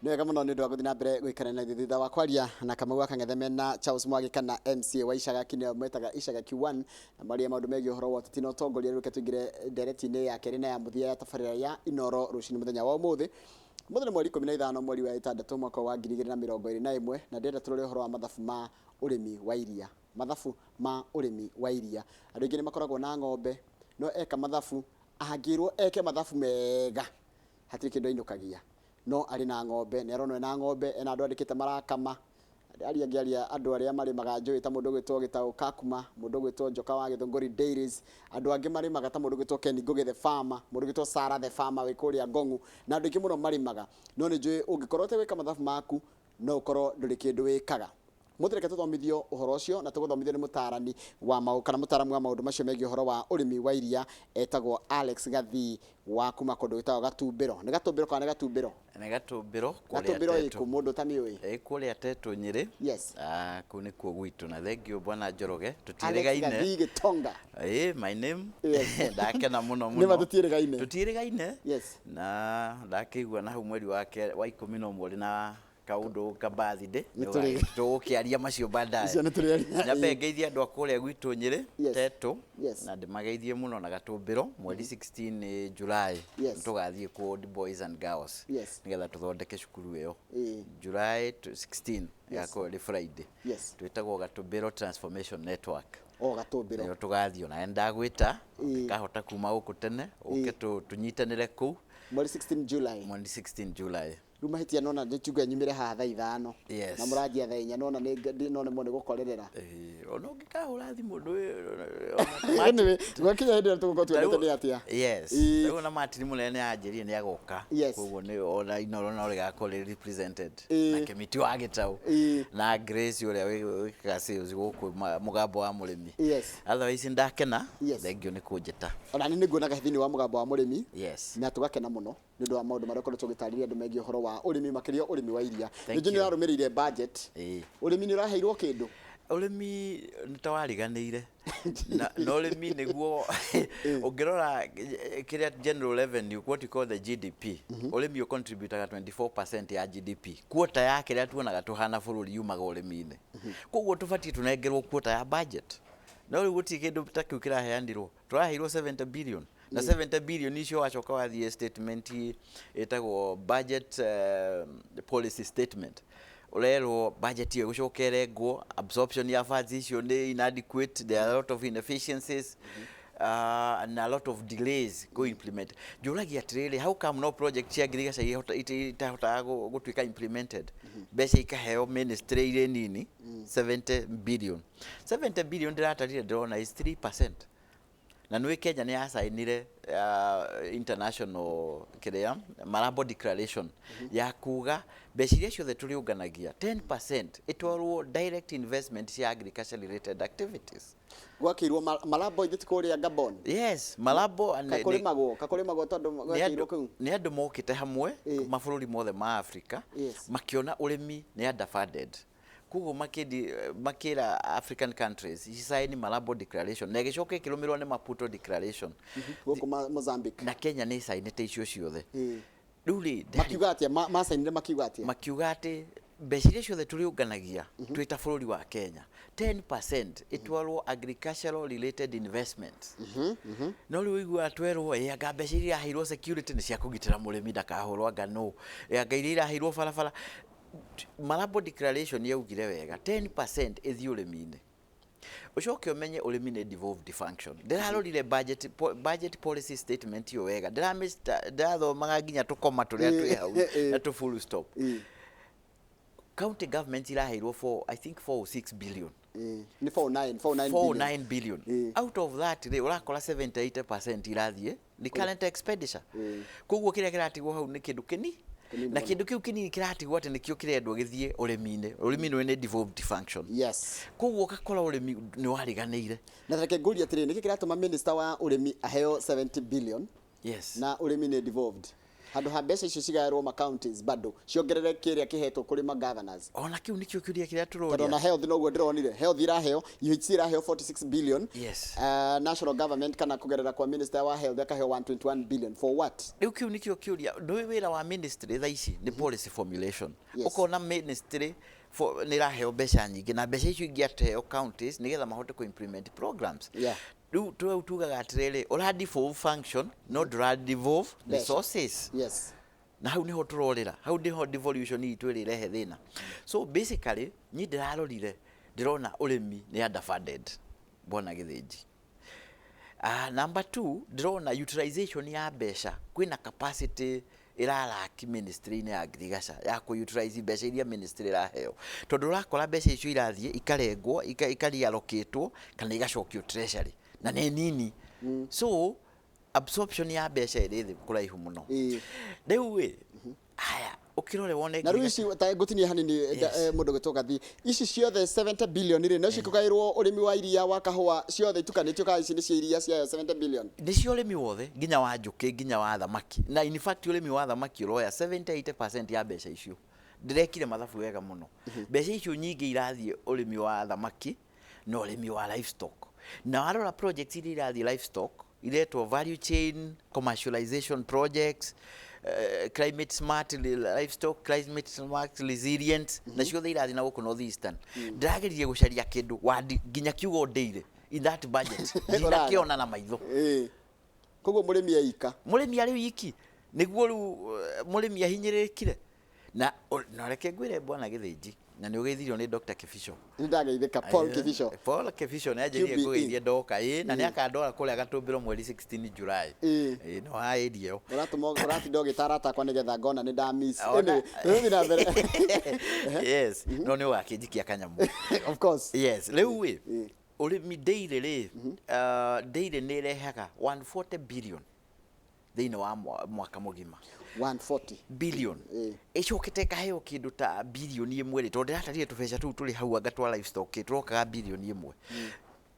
Nĩ wega mũno nĩ ũndũ wa gũthiĩ na mbere gũikara na ithuĩ thutha wa kwaria na Kamau wa Kang'ethe mena Charles Mwangi kana MCA wa Icagaki, nĩo metaga Icagaki 1, na maria maũndũ megiĩ ũhoro wa ũteti na ũtongoria. Rĩu reke tũingĩre ndereti-inĩ ya kerĩ na ya mũthia ya tabarĩra ya Inoro rũcinĩ mũthenya wa ũmũthĩ. Ũmũthĩ nĩ mweri 15 mweri wa ĩtandatũ mwaka wa 2021, na ndĩrenda tũrore ũhoro wa mathabu ma ũrĩmi wa iria. Mathabu ma ũrĩmi wa iria. Andũ aingĩ nĩ makoragwo na ng'ombe, no eka mathabu, angĩrwo eke mathabu mega, hatirĩ kĩndũ ainũkagia. No arĩ na ng'ombe, nĩ aronwo ena ng'ombe, ena andũ andĩkĩte marakama. Aria ngĩaria andũ arĩa marĩmaga njũĩ ta mũndũ ũgwĩtwo Gĩtaũ Kakuma, mũndũ ũgwĩtwo Njoka wa Gĩthũngũri Dairies, andũ angĩ marĩmaga ta mũndũ ũgwĩtwo Ken Ngũgĩ the Farmer, mũndũ ũgwĩtwo Sarah the Farmer wĩ kũrĩa Ngong'u, na andũ aingĩ mũno marĩmaga. No nĩ njũĩ ũngĩkorwo ũtegwĩka mathabu maku, no ũkorwo ndũrĩ kĩndũ wĩkaga. Mũthĩ reke tũthomithio ũhoro ũcio, na tũgũthomithio nĩ mũtaarani wa maũ, kana mũtaaramu wa maũndũ macio megiĩ ũhoro wa ũrĩmi wa iria, etagwo Alex Gathii wa kuma kũndũ gwĩtagwo Gatumbĩro. Nĩ Gatumbĩro kana nĩ Gatumbĩro? Nĩ Gatumbĩro kũrĩa Gatumbĩro Tetu. ĩkũ mũndũ ũtamĩũĩ? Ĩ kũrĩa Tetu Nyĩrĩ. Yes. Ah, kũu nĩkuo gwitũ na thengiũ bwana Njoroge. Alex Tũtiĩrĩgaine. Gathii Gĩtonga. Ĩ, my name. Yes. Ndakena mũno mũno. Nĩma tũtiĩrĩgaine. Tũtiĩrĩgaine. Yes. Na ndakĩigua na hau mweri wa 11 ũrĩ na kaundu ka birthday. Nĩ tũrĩ- Tũgũkĩaria macio baadaye. Icio nĩ tũrĩaria. Nyambe ngeithie andũ a kũrĩa gwitũ Nyĩrĩ, Tetu, na ndĩmageithie mũno na Gatũmbĩro mweri 16 nĩ July. Nĩtũgathiĩ kũ Old Boys and Girls nĩgetha tũthondeke cukuru ĩyo. July 16 ĩgakorwo ĩrĩ Friday. Twĩtagwo Gatũmbĩro Transformation Network. O Gatũmbĩro. Nĩyo tũgathiĩ onawe nĩndagwĩta, ũngĩkahota kuma gũkũ tene ũke tũnyitanĩre kũu. Mweri 16 July. Mweri 16 July. Rĩu mahĩtia nona nĩ njuge nyumĩre haha thaa 5 Yes. na mũranjia thaa 4, nona nĩ no nemwo nĩ gũkorerera. Ĩĩ, ona ũngĩkahũra thimũ ndũ. Anyway, gwakinya hĩndĩ ĩrĩa tũgũkorwo tuonete nĩ atĩa. Yes. Ĩĩ. Rĩu ona Martin mũnene nĩ anjĩrire nĩ agoka. Koguo nĩ ona Inoro no rĩgakorwo rĩ represented. Na Kĩmiti wa Gĩtaũ. Na Grace ũrĩa wĩkaga sales gũkũ mũgambo wa mũrĩmi. Otherwise ndakena. Thengiũ nĩ kũnjĩta. Ona niĩ nĩnguonaga thĩinĩ wa mũgambo wa mũrĩmi. Yes. Na tũgakena mũno nĩ ũndũ wa maũndũ marĩa ũkoretwo ũgĩtarĩria andũ megiĩ ũhoro wa ũrĩmi, makĩria ũrĩmi wa iria. Thank Nĩ njũĩ nĩ you. ũrarũmĩrĩire budget. Ĩĩ. Ũrĩmi nĩ ũraheirwo kĩndũ? Ũrĩmi nĩ ta wariganĩire. Na ũrĩmi nĩguo ũngĩrora kĩrĩa general revenue, what you call the GDP, ũrĩmi ũcontributaga 24% ya GDP. Quota ya kĩrĩa tuonaga tũhana bũrũri yumaga ũrĩmi-inĩ. Koguo tũbatiĩ tũnengerwo quota ya budget. No rĩu gũtirĩ kĩndũ ta kĩu kĩraheanirwo. Tũraheirwo 70 billion. Na 70 billion icio wacoka wathiĩ statement ĩtagwo budget policy statement, ũrerwo budget ĩyo ĩgũcoka ĩrengwo, absorption ya funds icio nĩ inadequate, there are a lot of inefficiencies and a lot of delays go implement. Njũragia atĩrĩrĩ, how come no project cia ngirigaca itahotaga gũtuĩka implemented, mbeca ikaheo ministry irĩ nini 70 billion? 70 billion ndĩratarire ndĩrona is 3%. Na nĩ Kenya nĩ yacainire international kĩrĩa Malabo Declaration ya kuga mbeca iria ciothe tũrĩũnganagia 10% ĩtwarwo direct investment cia agriculture related activities. Gwakĩirwo Malabo ithe ti kũrĩa Gabon? Yes, Malabo. Kakũrĩmagwo kakũrĩmagwo tondũ gwakĩirwo kũu. Nĩ andũ mokĩte hamwe mabũrũri mothe ma Africa, makĩona ũrĩmi nĩ underfunded, koguo makĩra African countries cicaini Malabo Declaration, na ĩgĩcoka ĩkĩrũmĩrĩrwo nĩ Maputo Declaration. Gũkũ Mozambique. Na Kenya nĩ ĩcainĩte icio ciothe. Rĩu rĩ Makiuga atĩa? Macainire makiuga atĩa? Makiuga atĩ mbeca iria ciothe tũrĩũnganagia twĩ ta bũrũri wa Kenya, 10% ĩtwarwo agricultural related investments. No rĩu ũiguaga twerwo ĩ anga mbeca iria iraheirwo security nĩ cia kũgitĩra mũrĩmi ndakahũrwo, anga no ĩ anga iria iraheirwo barabara. Malabo Declaration yaugire wega 10% ĩthiĩ ũrĩmi-inĩ. Ũcoke ũmenye ũrĩmi nĩ devolved function. Ndĩrarorire budget policy statement ĩyo wega, ndĩrathomaga nginya tũkoma tũrĩa twĩ hau na tũ full stop. County government iraheirwo for, I think, 4 or 6 billion. Nĩ 49 49 billion. 49 billion. Out of that rĩ, ũrakora 70-80% irathiĩ nĩ current expenditure. Koguo kĩrĩa kĩratigwo hau nĩ kĩndũ kĩni Kĩnini na mũno. Kĩndũ kĩu kĩnini kĩratigwo atĩ nĩkĩo kĩrendwo gĩthiĩ ũrĩmi-inĩ. Ũrĩmi nĩ devolved function. Koguo ũgakora ũrĩmi nĩ wariganĩire. Na reke ngũrie atĩrĩrĩ, nĩkĩ kĩratũma minister wa ũrĩmi aheo 70 billion na ũrĩmi nĩ devolved? Handũ ha mbeca icio cigaĩrwo ma counties, bado ciongerere kĩrĩa kĩhetwo kũrĩ ma governors. Ona kĩu nĩkĩo kĩũria kĩrĩa Tondũ ona tũroria. Health noguo ndĩronire, health iraheo, UHC iraheo 46 billion. National government kana kũgerera kwa minister wa health akaheo 121 billion for what? Rĩu kĩu nĩkĩo kĩũria. Ndũĩ wĩra wa ministry thaa ici nĩ policy formulation. Ũkona ministry nĩ ĩraheo mbeca nyingĩ, na mbeca icio ingĩateo counties nĩgetha mahote kũ implement programs. Rĩu rĩu tugaga atĩrĩrĩ, ũra devolve function no ndũra devolve Mbeca. resources. Na hau niho tũrorĩra, hau niho devolution itũ ĩrĩ ĩrehe thĩna. So basically niĩ ndĩrarorire, ndĩrona ũrĩmi nĩ underfunded, bwana Gĩthĩnji. Number two, ndĩrona utilization ya mbeca, kwĩna capacity ĩraraki ministry-inĩ ya ngirigaca ya kũ utilize mbeca iria ministry ĩraheo, tondũ ũrakora mbeca icio irathiĩ ikarengwo, ikareallocatwo kana igacokio treasury na nĩ nini. So absorption ya mbeca ĩrĩ thĩ kũraihu mũno. Rĩu ĩ, haya, ũkĩrore wone Na rĩu ici ta ngũtinie hanini. Mũndũ gwĩtwo Gathi, ici ciothe 70 billion rĩ, no cikũgaĩrwo ũrĩmi wa iria, wa kahũa, ciothe itukanĩtio, kana ici nĩ cia iria ciayo 70 billion? Nĩ cia ũrĩmi wothe, nginya wa njũkĩ, nginya wa thamaki. Na in fact ũrĩmi wa thamaki ũroya 70-80% ya mbeca icio. Ndĩrekire mathabu wega mũno. Mbeca icio nyingĩ irathiĩ ũrĩmi wa thamaki na ũrĩmi wa livestock. Na warora projects iria irathiĩ livestock iretwo value chain commercialization projects, climate smart livestock, climate smart resilient, na ciothe irathiĩ na gũkũ North Eastern. Ndĩrageririe gũcaria kĩndũ wandi nginya kiugo dairy in that budget ndinakĩona na maitho. Koguo mũrĩmi eika. Mũrĩmi arĩ wiki nĩguo rĩu mũrĩmi ahinyĩrĩrĩkire. Na reke ngwĩre, bwana Gĩthĩnji, na nĩ ũgeithirio nĩ Dr. Kibicho. Nĩ ndageithĩka, Paul Kibicho. Paul Kibicho nĩ anjĩrire QBE. ngũgeithie ndoka, ĩ, na nĩ akandwara kũrĩa Gatũmbĩro mweri 16 July. Ĩ, no haĩrie ĩyo. Ũratũma ũratinda ũgĩta arata akwa nĩgetha ngona nĩ ndamiss. Ona- Anyway, tũgĩthiĩ na mbere. Yes, no nĩ ũgakĩnjikia kanyamũ. Of course. Yes, rĩu ĩ, ũrĩmi dairy rĩ, dairy nĩ ĩrehaga 140 billion thĩinĩ wa mwaka mũgima. 140 billion. Ĩcokete ĩkaheo kĩndũ ta bilioni 1 rĩ, tondũ ndĩratarire tũbeca tũu tũrĩ hau anga twa livestock ĩ, tũrokaga bilioni 1.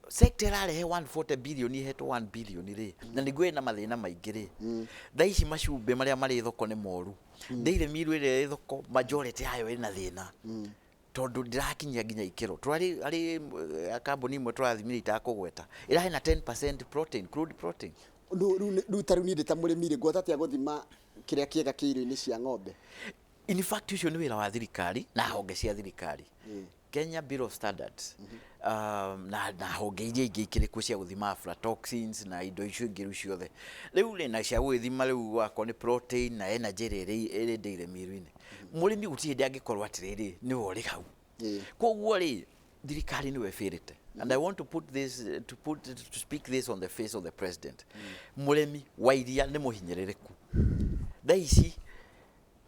Sector ĩrarehe 140 billion ĩhetwo 1 billion rĩ, na nĩguo ĩna mathĩna maingĩ rĩ. Thaa ici macumbĩ marĩa marĩ thoko nĩ moru. Dairy meal ĩrĩa ĩ thoko, majority yayo ĩna thĩna, tondũ ndĩrakinyia nginya ikĩro. Tũrarĩ harĩ kambuni ĩmwe tũrathimire, itakũgweta, ĩrahe na 10% protein, crude protein. Rĩu ta rĩu niĩ ndĩ ta mũrĩmi rĩ, ngwata atĩa gũthima kĩrĩa kĩega kĩ irio-inĩ cia ng'ombe? In fact ũcio nĩ wĩra wa thirikari na honge cia thirikari, Kenya Bureau of Standards, na honge iria ingĩ ikĩrĩ kuo cia gũthima aflatoxins na indo icio ingĩ rĩu ciothe rĩu rĩ, na cia gũgĩthima rĩu wakorwo nĩ protein na energy ĩrĩa ĩrĩ dairy meal-inĩ. Mũrĩmi gũtirĩ hĩndĩ angĩkorwo atĩrĩrĩ nĩwe ũrĩ hau. Koguo rĩ, thirikari nĩwe ĩbĩrĩte, and I want to put this to put to speak this on the face of the president. Mũrĩmi wa iria nĩ mũhinyĩrĩrĩku thaa ici.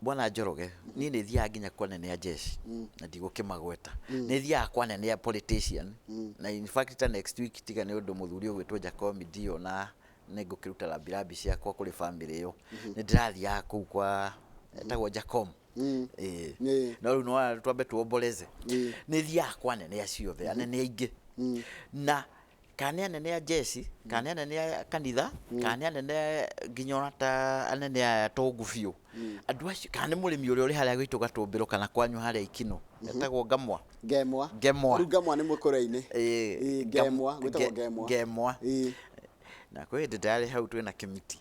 Bwana Njoroge, niĩ nĩ thiaga nginya kwa nene a jeshi, na ndigũkĩmagweta, nĩ thiaga kwa nene a politician, na in fact ta next week, tiga nĩ ũndũ mũthuri ũgwĩtwo Jacomi Dio na nĩ ngũkĩruta rambirambi ciakwa kũrĩ family ĩyo, nĩ ndĩrathiaga kũu kwa etagwo Jacom. Ĩĩ. No rĩu no twambe tuomboleze. Nĩ thiaga kwa anene acio othe, anene aingĩ, na kana nĩ anene a jeshi, kana nĩ anene a kanitha, kana nĩ anene nginya ona ta anene aya tongu biũ, andũ acio, kana nĩ mũrĩmi ũrĩa ũrĩ harĩa gwitũ Gatũmbĩro kana kwanyu harĩa Ikino etagwo Ngamwa. Ngemwa. Ngemwa. Rĩu Ngamwa nĩ mũkũrũ-inĩ. Ĩĩ. Ngemwa, gwĩtagwo Ngemwa. Ngemwa. Na kwĩ hĩndĩ ndarĩ hau twĩna kĩmiti.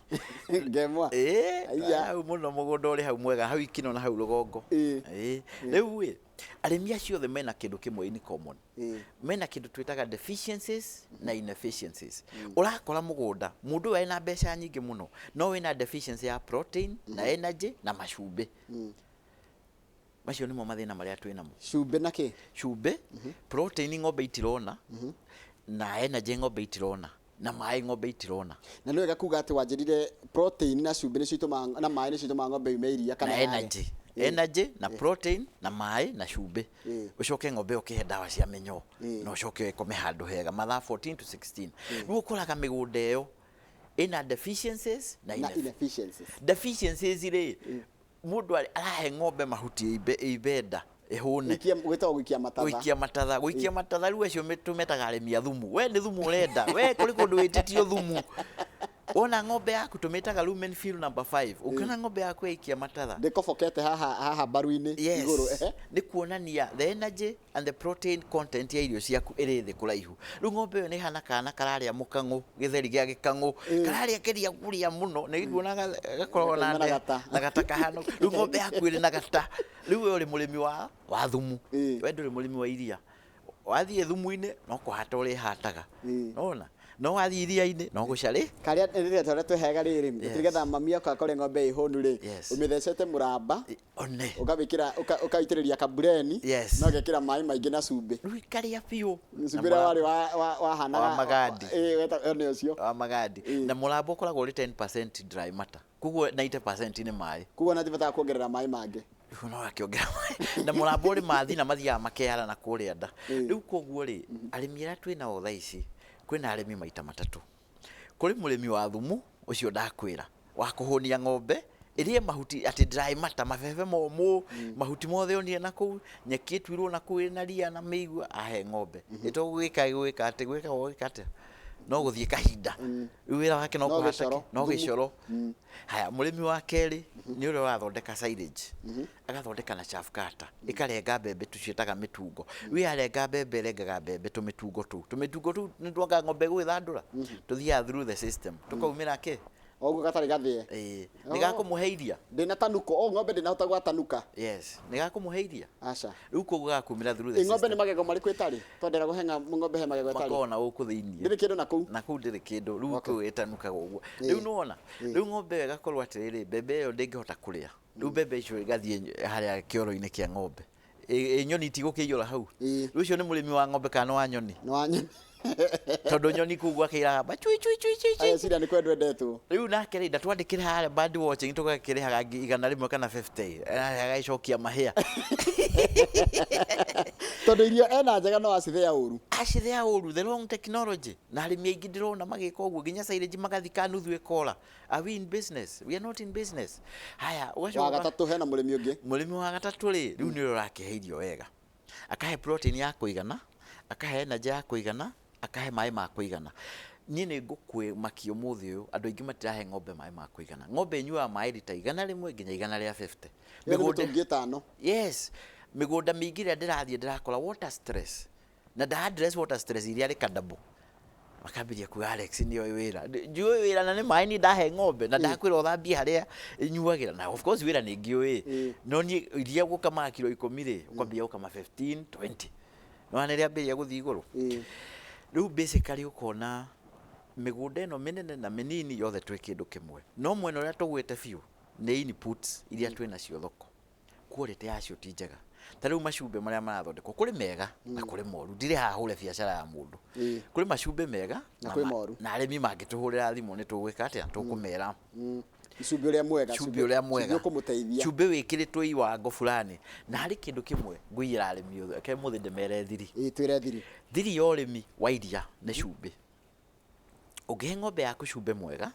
Ngemwa. Ĩĩ. Aiya. Hau mũno mũgũnda ũrĩ hau mwega, hau Ikino na hau rũgongo. Ĩĩ. Rĩu ĩ, arĩmi acio othe mena kĩndũ kĩmwe in common. Mena kĩndũ twĩtaga deficiencies na inefficiencies. Ũrakora mũgũnda mũndũ ũyũ ena mbeca nyingĩ mũno, no wĩna deficiency ya protein na energy na macumbĩ. Macio nĩmo mathĩna marĩa twĩ namo. Cumbĩ na kĩ? Cumbĩ, protein ng'ombe itirona, na energy ng'ombe itirona, na maĩ ng'ombe itirona. Na nĩ wega kuga atĩ wanjĩrire protein na cumbĩ nĩcio itũmaga, na maĩ nĩcio itũmaga ng'ombe yume iria kana na yage. Energy, energy na protein na maĩ na cumbĩ. Ũcoke ng'ombe ĩyo ũkĩhe ndawa cia mĩnyoo, na ũcoke ĩkome handũ hega mathaa 14 to 16. Rĩu ũkoraga mĩgũnda ĩyo ĩna deficiencies na na inefficiencies. Deficiencies rĩ, mũndũ arahe ng'ombe mahuti ĩimbe nda ĩhũne. Gwĩtagwo gũikia matatha. Gũikia matatha, gũikia matatha. Rĩu acio tũmetaga arĩmi a thumu. We nĩ thumu ũrenda, we kũrĩ kũndũ wĩtĩtio thumu. Wona ng'ombe yaku, tũmĩtaga rumen fill number 5, ũkĩona ng'ombe yaku yaikia matatha, ndĩkobokete haha haha mbaru-inĩ igũrũ, yes, nĩ kuonania the energy and the protein content ya irio ciaku ĩrĩ thĩ kũraihu. Rĩu ng'ombe ĩyo nĩ ĩhana kana kararĩa mũkang'ũ, gĩtheri gĩa gĩkang'ũ, kararĩa kĩria kũrĩa mũno, nĩ nguona gakoragwo na Gakauma na gata. Na gata kahano. Rĩu ng'ombe yaku ĩrĩ na gata. Rĩu we ũrĩ mũrĩmi wa thumu, we ndũrĩ mũrĩmi wa iria. Wathiĩ thumu-inĩ no kũhata ũrĩhataga. Nona no wathiĩ iria-inĩ no gũcarĩ. Karĩa rĩrĩa tũrĩa twĩhega rĩrĩ, nĩgetha mami akwa akore ng'ombe ĩ hũnu rĩ, ũmĩthecete mũramba, one, ũkamĩkĩra, ũkaitĩrĩria kabureni, na ũgekĩra maĩ maingĩ na cumbĩ. Rĩu ikarĩa biũ. Cumbĩ ũrĩa warĩ wahanaga Wa magandi. Ĩĩ, nĩ ũcio. Wa magandi. Na mũramba ũkoragwo ũrĩ 10% dry matter, koguo 90% nĩ maĩ. Koguo ona ndibataga kuongerera maĩ mangĩ. Rĩu no akĩongera maĩ na mũramba ũrĩ mathina mathiaga makeyara na kũrĩa nda. Rĩu koguo rĩ, arĩmi arĩa twĩ nao thaa ici, kwĩna arĩmi maita matatũ. Kũrĩ mũrĩmi wa thumu ũcio ndakwĩra wa kũhũnia ng'ombe ĩrĩe mahuti, atĩ dry matter, mabebe momũ, mahuti mothe onire na kũu nyeki ĩtuirwo na kũu ĩna ria na mĩigua, ahe ng'ombe ĩto gwĩka gwĩka atĩ gwĩka gwĩka atĩa, no gũthiĩ kahinda, rĩu wĩra wake no No kũhata gĩcoro, no thumu. Gĩcoro. Haya, mũrĩmi wa kerĩ nĩ ũrĩa ũrathondeka silage, agathondeka na chaff cutter, ĩkarenga mbembe, tũciĩtaga mĩtungo. Rĩu yarenga mbembe, ĩrengaga mbembe tũmĩtungo tũu. Tũmĩtungo tũu nĩ twanga ng'ombe gũgĩthandũra, tũthiaga through the system, tũkaumĩra kĩ? O ũguo gatarĩ gathĩe. Ĩĩ, nĩ gakũmũhe iria. Ndĩnatanuka o ng'ombe ndĩnahota gwatanuka. Yes, nĩ gakũmũhe iria. Aca. Rĩu koguo gakumĩra through the Ĩ, ng'ombe system. nĩ magego marĩkũ ĩtarĩ? Twendera kũhe ng'ombe he magego ĩtarĩ? Makoragwo na gũkũ thĩiniĩ. Ndĩrĩ kĩndũ na kũu. Na kũu ndĩrĩ kĩndũ. Rĩu kũu ĩtanukaga ũguo. Rĩu nĩwona, rĩu ng'ombe ĩyo ĩgakorwo atĩrĩrĩ, mbembe ĩyo ndĩngĩhota kũrĩa. Rĩu mbembe icio igathiĩ harĩa kĩoro-inĩ kĩa ng'ombe. Ĩ nyoni itigũkĩiyũra hau? Rĩu ũcio nĩ mũrĩmi wa ng'ombe kana nĩ wa nyoni? Nĩ wa nyoni. Tondũ nyoni kũu gwake iragamba cui cui cui cui cui. Ageciria nĩ kwendwo endetwo. Rĩu nake rĩ, ndatwandĩkĩre harĩa bird watching, tũgakĩrĩhaga 100 kana 50, agagĩcokia mahĩa. Tondũ irio ena njega no acithĩa ũru. Acithĩa ũru, the wrong technology. Na arĩmi aingĩ ndĩrona magĩka ũguo, nginya silage magathika nuthu ĩkora. Are we in business? We are not in business. Haya, Wa ũgacoka gatatũ hena mũrĩmi ũngĩ. Mũrĩmi wa gatatũ rĩ, rĩu nĩ ũrĩa ũrakĩhe irio wega, akahe protein ya kũigana, akahe energy ya kũigana, akahe maĩ ma kũigana. Niĩ nĩ ngũkwĩmakia ũmũthĩ ũyũ, andũ aingĩ matirahe ng'ombe maĩ ma kũigana. Ng'ombe ĩnyuaga maĩ rita 100 nginya 150. Ĩyo nĩ mĩtũngi 5. Yes, mĩgũnda mĩingĩ ĩrĩa ndĩrathiĩ ndĩrakora water stress, na nda address water stress iria rĩ kadabo, makambĩria kuga Alex nĩoĩ wĩra. Njũĩ wĩra na nĩ maĩ niĩ ndahe ng'ombe na ndakwĩra ũthambie harĩa ĩnyuagĩra, na of course wĩra nĩ ngĩũĩ, no niĩ iria gũkamaga kiro 10 rĩ, ũkambia gũkama 15, 20, nĩwona nĩ rĩambĩrĩria gũthiĩ igũrũ. Rĩu basically ũkona mĩgũnda ĩno mĩnene na mĩnini yothe twĩ kĩndũ kĩmwe, no mwena ũrĩa tũgwĩte biũ nĩ inputs iria twĩ nacio thoko, quality yacio ti njega. Ta rĩu macumbĩ marĩa marathondekwo, kũrĩ mega na kũrĩ moru. Ndirĩ haha hũre biacara ya mũndũ. Kũrĩ macumbĩ mega Na kwĩ moru. Na arĩmi mangĩtũhũrĩra thimũ nĩ tũgwĩka atĩa, tũkũmera Cumbĩ ũrĩa mwega. Cumbĩ ũrĩa mwega. Cumbĩ ũkũmũteithia. Cumbĩ wĩkĩrĩtwo iwango fulani. Na harĩ kĩndũ kĩmwe ngũiyĩra arĩmi othe, reke mũthĩ ndĩmere thiri. Ĩĩ, twĩre thiri. Thiri ya ũrĩmi wa iria nĩ cumbĩ. Ũngĩhe ng'ombe yaku cumbĩ mwega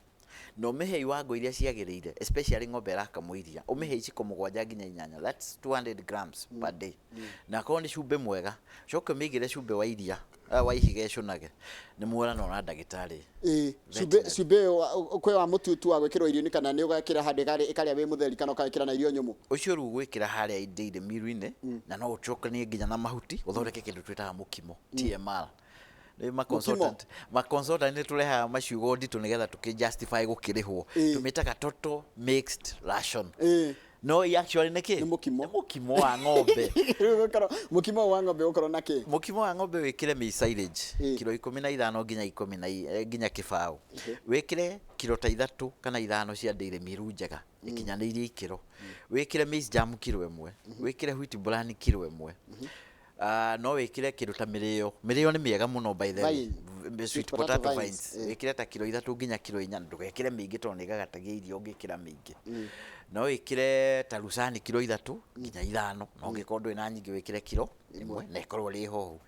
na ũmĩhe iwango iria ciagĩrĩire, especially ng'ombe ĩrakamwo iria, ũmĩhe iciko 7 nginya 8, that's 200 grams per day, na akorwo nĩ cumbĩ mwega, ũcoke ũmĩigĩre cumbĩ wa iria, wa ihiga ĩcũnage, nĩ muonana na ndagĩtarĩ. Ĩĩ, cumbĩ Veterinary. Cumbĩ ũyũ kwĩ wa mũtu tu wa gwĩkĩrwo irio-inĩ, kana nĩ ũgekĩra handũ ĩkarĩa wĩ mũtheri, kana ũkawĩkĩra na irio nyũmũ? Ũcio rĩu ũgwĩkĩra harĩa dairy meal-inĩ, na no ũcokanie nginya na mahuti ũthondeke kĩndũ twĩtaga mũkimo, TMR. Rĩu ma consultant, ma consultant nĩ tũrehaga maciugo nditũ nĩgetha tũkĩ justify gũkĩrĩhwo. Tũmĩtaga total mixed ration. No i actually nĩ kĩ? Nĩ mũkimo. Nĩ mũkimo wa ng'ombe. Rĩu mũkimo wa ng'ombe ũgũkorwo na kĩ? Mũkimo wa ng'ombe wĩkĩre maize silage kiro 15 nginya ikũmi na nginya 20. Wĩkĩre kiro ta 3 kana 5 cia dairy meal njega ikinyanĩirie ikĩro. Wĩkĩre maize jam kiro 1, wĩkĩre wheat bran kiro 1. No wĩkĩre kĩndũ ta mĩrĩo. Mĩrĩo nĩ mĩega mũno, by the way. Vine. Sweet Sweet potato potato vines. Vines. Wĩkĩre ta kiro 3 nginya kiro 4, ndũgekĩre mĩingĩ tondũ nĩ ĩgagatagia irio ũngĩkĩra mĩingĩ. No wĩkĩre ta lucani kiro 3 nginya 5, no ũngĩkorwo ndũrĩ na nyingĩ wĩkĩre kiro 1 na ĩkorwo ĩrĩ hohu.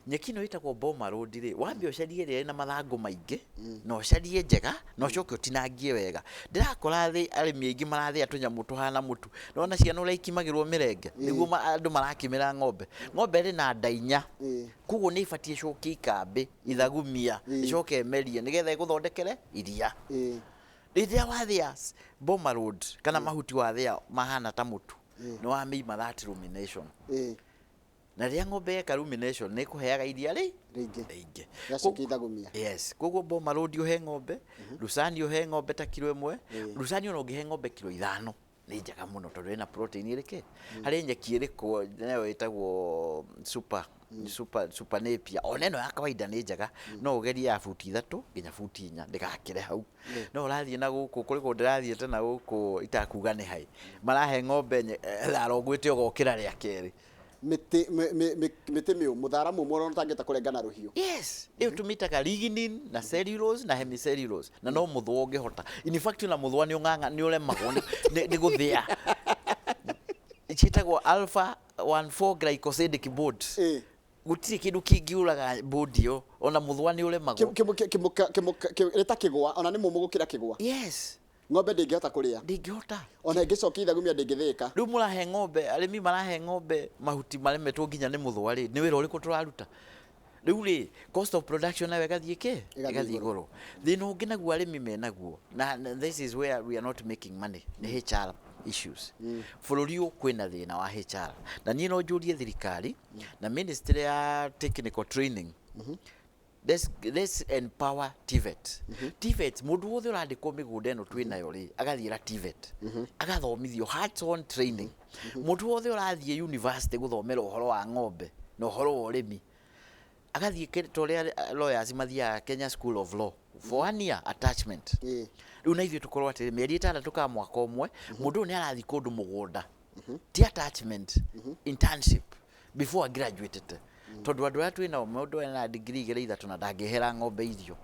Nyeki ĩno ĩtagwo Boma Road rĩ, wambe ũcarie ĩrĩa ĩna mathangũ maingĩ, na ũcarie njega, na ũcoke ũtinangie wega. Ndĩrakora thĩ arĩmi aingĩ marathĩa tũnyamũ tũhana mũtu. Nĩwona ciana ũrĩa ikimagĩrwo mĩrenge? Nĩguo andũ marakimĩra ng'ombe. Ng'ombe ĩrĩ na nda inya, koguo nĩ ĩbatiĩ ĩcokie ikambĩ, ithagumia, ĩcoke ĩmerie nĩgetha ĩgũthondekere iria. Rĩrĩa wathĩa Boma Road kana mahuti wathĩa mahana ta mũtu, nĩ wamĩima that rumination. Na rĩrĩa ng'ombe yeka rumination nĩ ĩkũheaga iria rĩ Rĩingĩ. Rĩingĩ. Yacokia ithagumia. Yes, koguo Boma Road ũhe ng'ombe, Lucerne ũhe ng'ombe ta kiro 1, Lucerne ona ũngĩhe ng'ombe kiro 5 nĩ njega mũno tondũ ĩna protein ĩrĩkĩ. Harĩ nyeki ĩrĩkũ nayo ĩtagwo super super super napier, ona ĩno ya kawaida nĩ njega, no ũgerie ya buti 3 nginya buti 4 ndĩgakĩre hau. No ũrathiĩ na gũkũ, kũrĩ kũndũ ndĩrathiĩte na gũkũ itakuga nĩ haĩ, marahe ng'ombe thara ũgwĩte ũgokĩra rĩa kerĩ. Mĩtĩ mĩtĩ mĩũmũ, thara mũmũ ũrĩa ũtangĩhota kũrenga na rũhiũ. Yes, ĩyo tũmĩtaga lignin na cellulose na hemicellulose, na no mũthũa ũngĩhota. In fact ona mũthũa nĩ ũng'ang'a, nĩ ũremagwo nĩ gũthĩa. Ciĩtagwo alpha 14 glycosidic board. Gũtirĩ kĩndũ kĩngĩũraga board ĩyo, ona mũthũa nĩ ũremagwo. Nĩ ta kĩgwa, ona nĩ mũmũ gũkĩra kĩgwa. Yes. Ng'ombe ndĩngĩhota kũrĩa. Ndĩngĩhota. Ona ĩngĩcokia ithagumia ndĩngĩthĩĩka. Rĩu mũrahe ng'ombe, arĩmi marahe ng'ombe mahuti maremetwo nginya nĩ mũthũa rĩ, nĩ wĩra ũrĩkũ tũraruta? Rĩu rĩ, cost of production nayo ĩgathiĩ kĩ? Ĩgathiĩ Ĩgathiĩ igũrũ. Thĩna ũngĩ naguo arĩmi menaguo, na this is where we are not making money, nĩ HR issues. Bũrũri ũyũ kwĩna thĩna wa HR. Na niĩ no njũrie thirikari na ministry ya technical training, let's empower TVET. TVET, mũndũ wothe ũrandĩkwo mĩgũnda ĩno twĩ nayo rĩ, agathiĩra TVET. Agathomithio hands on training. Mũndũ wothe ũrathiĩ university gũthomera ũhoro wa ng'ombe na ũhoro wa ũrĩmi, agathiĩ ta ũrĩa lawyers mathiaga Kenya School of Law for 1 year attachment. Rĩu na ithuĩ tũkorwo atĩrĩ, mĩeri 6 kana mwaka ũmwe, mũndũ ũyũ nĩ arathiĩ kũndũ mũgũnda. Ti attachment, internship before graduated. Tondũ andũ arĩa twĩ nao, mũndũ ena degree 2 3 na ndangĩhera ng'ombe irio.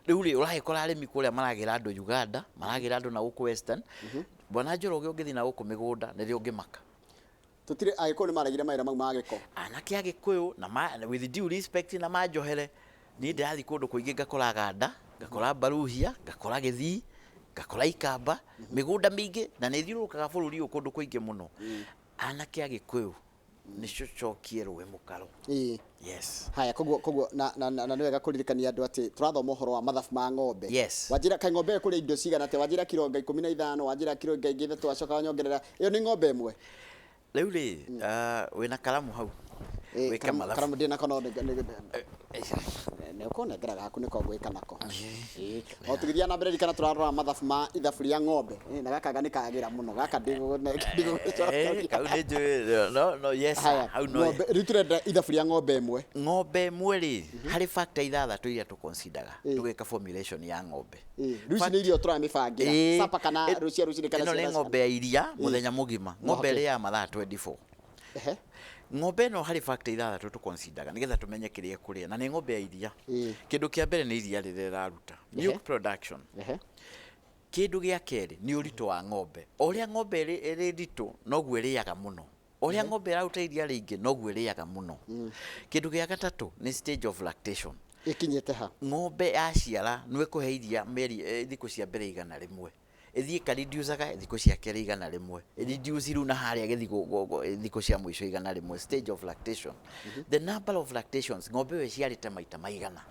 Rĩu rĩ, ũragĩkora arĩmi kũrĩa maragĩra andũ Uganda, maragĩra andũ na gũkũ Western. Bwana Njoroge ũngĩthiĩ na gũkũ mĩgũnda nĩrĩo ũngĩmaka. Tũtirĩ Agĩkũyũ nĩ maregire mawĩra mau ma gĩko. Anake Agĩkũyũ na with due respect na manjohere, niĩ ndĩrathiĩ kũndũ kũingĩ ngakora Ganda, ngakora Mbaruhia, ngakora Gĩthii, ngakora Ikamba, mĩgũnda mĩingĩ, na nĩ thiũrũrũkaga bũrũri ũyũ kũndũ kũingĩ mũno. Anake Agĩkũyũ nĩ tũcokie rũĩ mũkaro. Yes. Haya, koguo na na na nĩ wega kũririkania andũ atĩ tũrathoma ũhoro wa mathabu ma ng'ombe. Yes. Wanjĩra kaĩ ng'ombe ĩyo ĩkũrĩa indo cigana atĩa? Wanjĩra kiro anga 15, wanjĩra kiro anga ingĩ 3, wacoka wanyongerera. Ĩyo nĩ ng'ombe ĩmwe? Rĩu rĩ, wĩna karamu hau? Wĩke mathabu. Karamu ndĩ nako no nĩ ũkũnengera gaku nĩko ngwĩka nako. O tũgĩthiĩ na mbere ririkana tũrarora mathabu ma ithabu rĩa ng'ombe. Na gaka nĩ kagĩra mũno. Gaka ndigũgĩcokia. Kau nĩ njũĩ. No, no, yes, Haya, hau no. Ng'ombe, rĩu tũrenda ithabu rĩa ng'ombe ĩmwe. Ng'ombe ĩmwe rĩ, harĩ factor 6 iria tũconsideraga tũgĩka formulation ya ng'ombe. Rĩu ici nĩ irio tũramĩbangĩra. Supper kana rũciaro rũcinĩ kana Ĩno nĩ ciana ng'ombe ya iria mũthenya mũgima. Ng'ombe ĩrĩaga mathaa 24. Ng'ombe ĩno harĩ factor 6 tũconsideraga nĩgetha tũmenye kĩrĩa ĩkũrĩa, na nĩ ng'ombe ya iria. Kĩndũ kĩa mbere nĩ iria rĩrĩa ĩraruta. Milk production. Kĩndũ gĩa kerĩ nĩ ũritũ wa ng'ombe. O ũrĩa ng'ombe ĩrĩ nditũ noguo ĩrĩaga mũno. O ũrĩa ng'ombe ĩraruta iria rĩingĩ noguo ĩrĩaga mũno. Kĩndũ gĩa gatatũ nĩ stage of lactation. Ĩkinyĩte ha? Ng'ombe yaciara nĩ ĩkũhe iria mĩeri thikũ cia mbere 100. Ĩthiĩ ĩkareducaga thikũ cia kerĩ 100. Ĩreduce rĩu na harĩa ĩgĩthiĩ thikũ cia mũico 100. Stage of lactation. The number of lactations, ng'ombe ĩyo ĩciarĩte maita maigana.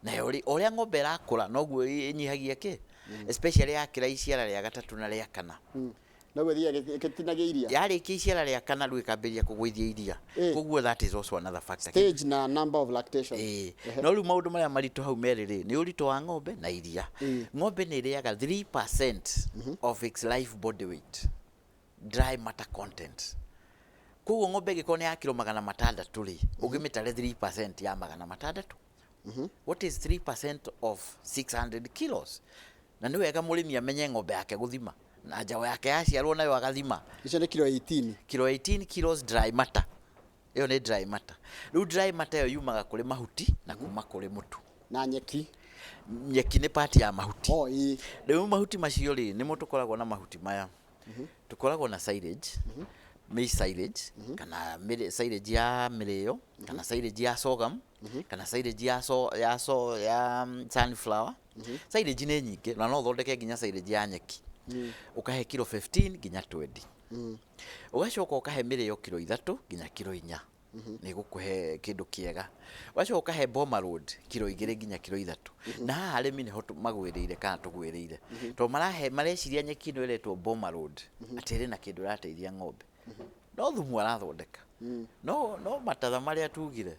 Nayo rĩ, o ũrĩa ng'ombe ĩrakũra noguo ĩnyihagia kĩ? Especially yakĩra iciara rĩa gatatũ na rĩa kana. Noguo ĩthiaga ĩgĩtinagia iria. Yarĩkia iciara rĩa kana rĩu ĩkambĩrĩria kũgũithia iria. Koguo that is also another factor. Stage na number of lactation. No rĩu maũndũ marĩa maritũ hau merĩ rĩ, nĩ ũritũ wa ng'ombe na iria. Ng'ombe nĩ ĩrĩaga 3% of its life body weight, dry matter content. Koguo ng'ombe ĩngĩkorwo nĩ ya kiro 600 rĩ, ũngĩmĩtare 3% ya 600. What is 3% of 600 kilos? Na nĩ wega mũrĩmi amenye ng'ombe yake gũthima. Na njaũ yake yaciarwo nayo agathima. Icio nĩ kiro 18. Kiro 18 kilos dry matter. Ĩyo nĩ dry matter. Rĩu dry matter ĩyo yumaga kũrĩ mahuti na kuma kũrĩ mũtu. Na nyeki. Nyeki nĩ part ya mahuti. Oh, ĩĩ. Rĩu mahuti macio rĩ, nĩmo tũkoragwo na mahuti maya. Tũkoragwo na silage. Maize silage kana silage ya mĩrĩo kana silage ya sorghum kana silage ya so, ya so, ya sunflower. Silage nĩ nyingĩ na no ũthondeke nginya silage ya nyeki, ũkahe kiro 15 nginya 20, ũgacoka ũkahe mĩrĩo kiro 3 nginya kiro 4, nĩ gũkũhe kĩndũ kĩega. Ũgacoka ũkahe boma road kiro 2 nginya kiro 3. Na haha arĩmi nĩho magwĩrĩire kana tũgwĩrĩire, tondũ marahe mareciria nyeki ĩno ĩretwo boma road atĩ ĩrĩ na kĩndũ ĩrateithia ng'ombe, no thumu arathondeka, no matatha marĩa tugire.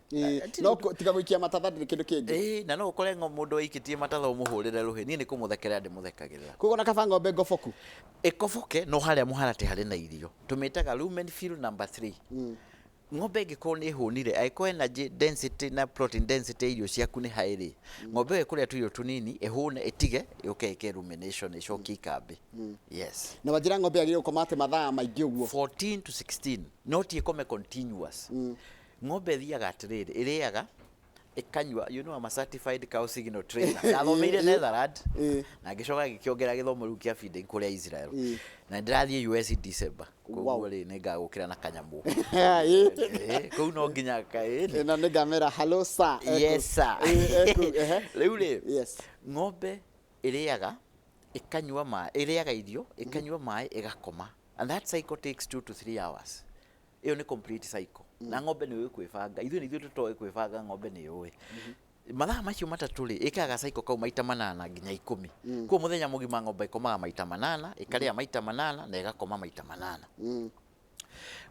No tiga gũikia matatha, ndĩrĩ kĩndũ kĩngĩ. Ĩĩ, na no ũkore mũndũ waikĩtie matatha ũmũhũrĩre rũhĩ, niĩ nĩ kũmũthekerera ndĩmũthekagĩrĩra. Koguo na kaba ng'ombe ngoboku. Ĩkoboke, no harĩa mũharatĩ harĩ na irio tũmĩtaga rumen fill number 3. Ng'ombe ĩngĩkorwo nĩ ĩhũnire, angĩkorwo energy density na protein density ya irio ciaku nĩ high rĩ, ng'ombe ĩyo ĩkũrĩa tũirio tũnini, ĩhũne, ĩtige, yũke ĩke rumination, ĩcokie ikambĩ. Yes. Na wanjĩra ng'ombe yagĩrĩirwo gũkoma atĩ mathaa maingĩ ũguo? 14 to 16, no ti ĩkome continuous. Ng'ombe ĩthiaga atĩrĩrĩ, ĩrĩaga, ĩkanyua. You know I'm a certified cow signal trainer, ndathomeire Netherland na ngĩcoka ngĩkĩongera gĩthomo rĩu kĩa feeding kũrĩa Israel, na ndĩrathiĩ US in December. Koguo rĩ, nĩ ngagũkĩra na kanyamũ. Kũu no nginya ĩni. Na nĩ ngamera hello sir. Yes sir. Rĩu rĩ, ng'ombe ĩrĩaga, ĩkanyua maĩ, ĩrĩaga irio, ĩkanyua maĩ, ĩgakoma, and that cycle takes 2 to 3 hours. Ĩyo nĩ complete cycle, na ng'ombe nĩ ũĩ kwĩbanga. Ithuĩ nĩ ithuĩ tũtoĩ kwĩbanga, ng'ombe nĩ yũĩ. Mathaa macio 3 rĩ, ĩkaga cycle kau maita 8 nginya 10. Koguo mũthenya mũgima ng'ombe ĩkomaga maita 8, ĩkarĩa maita 8 na ĩgakoma maita 8.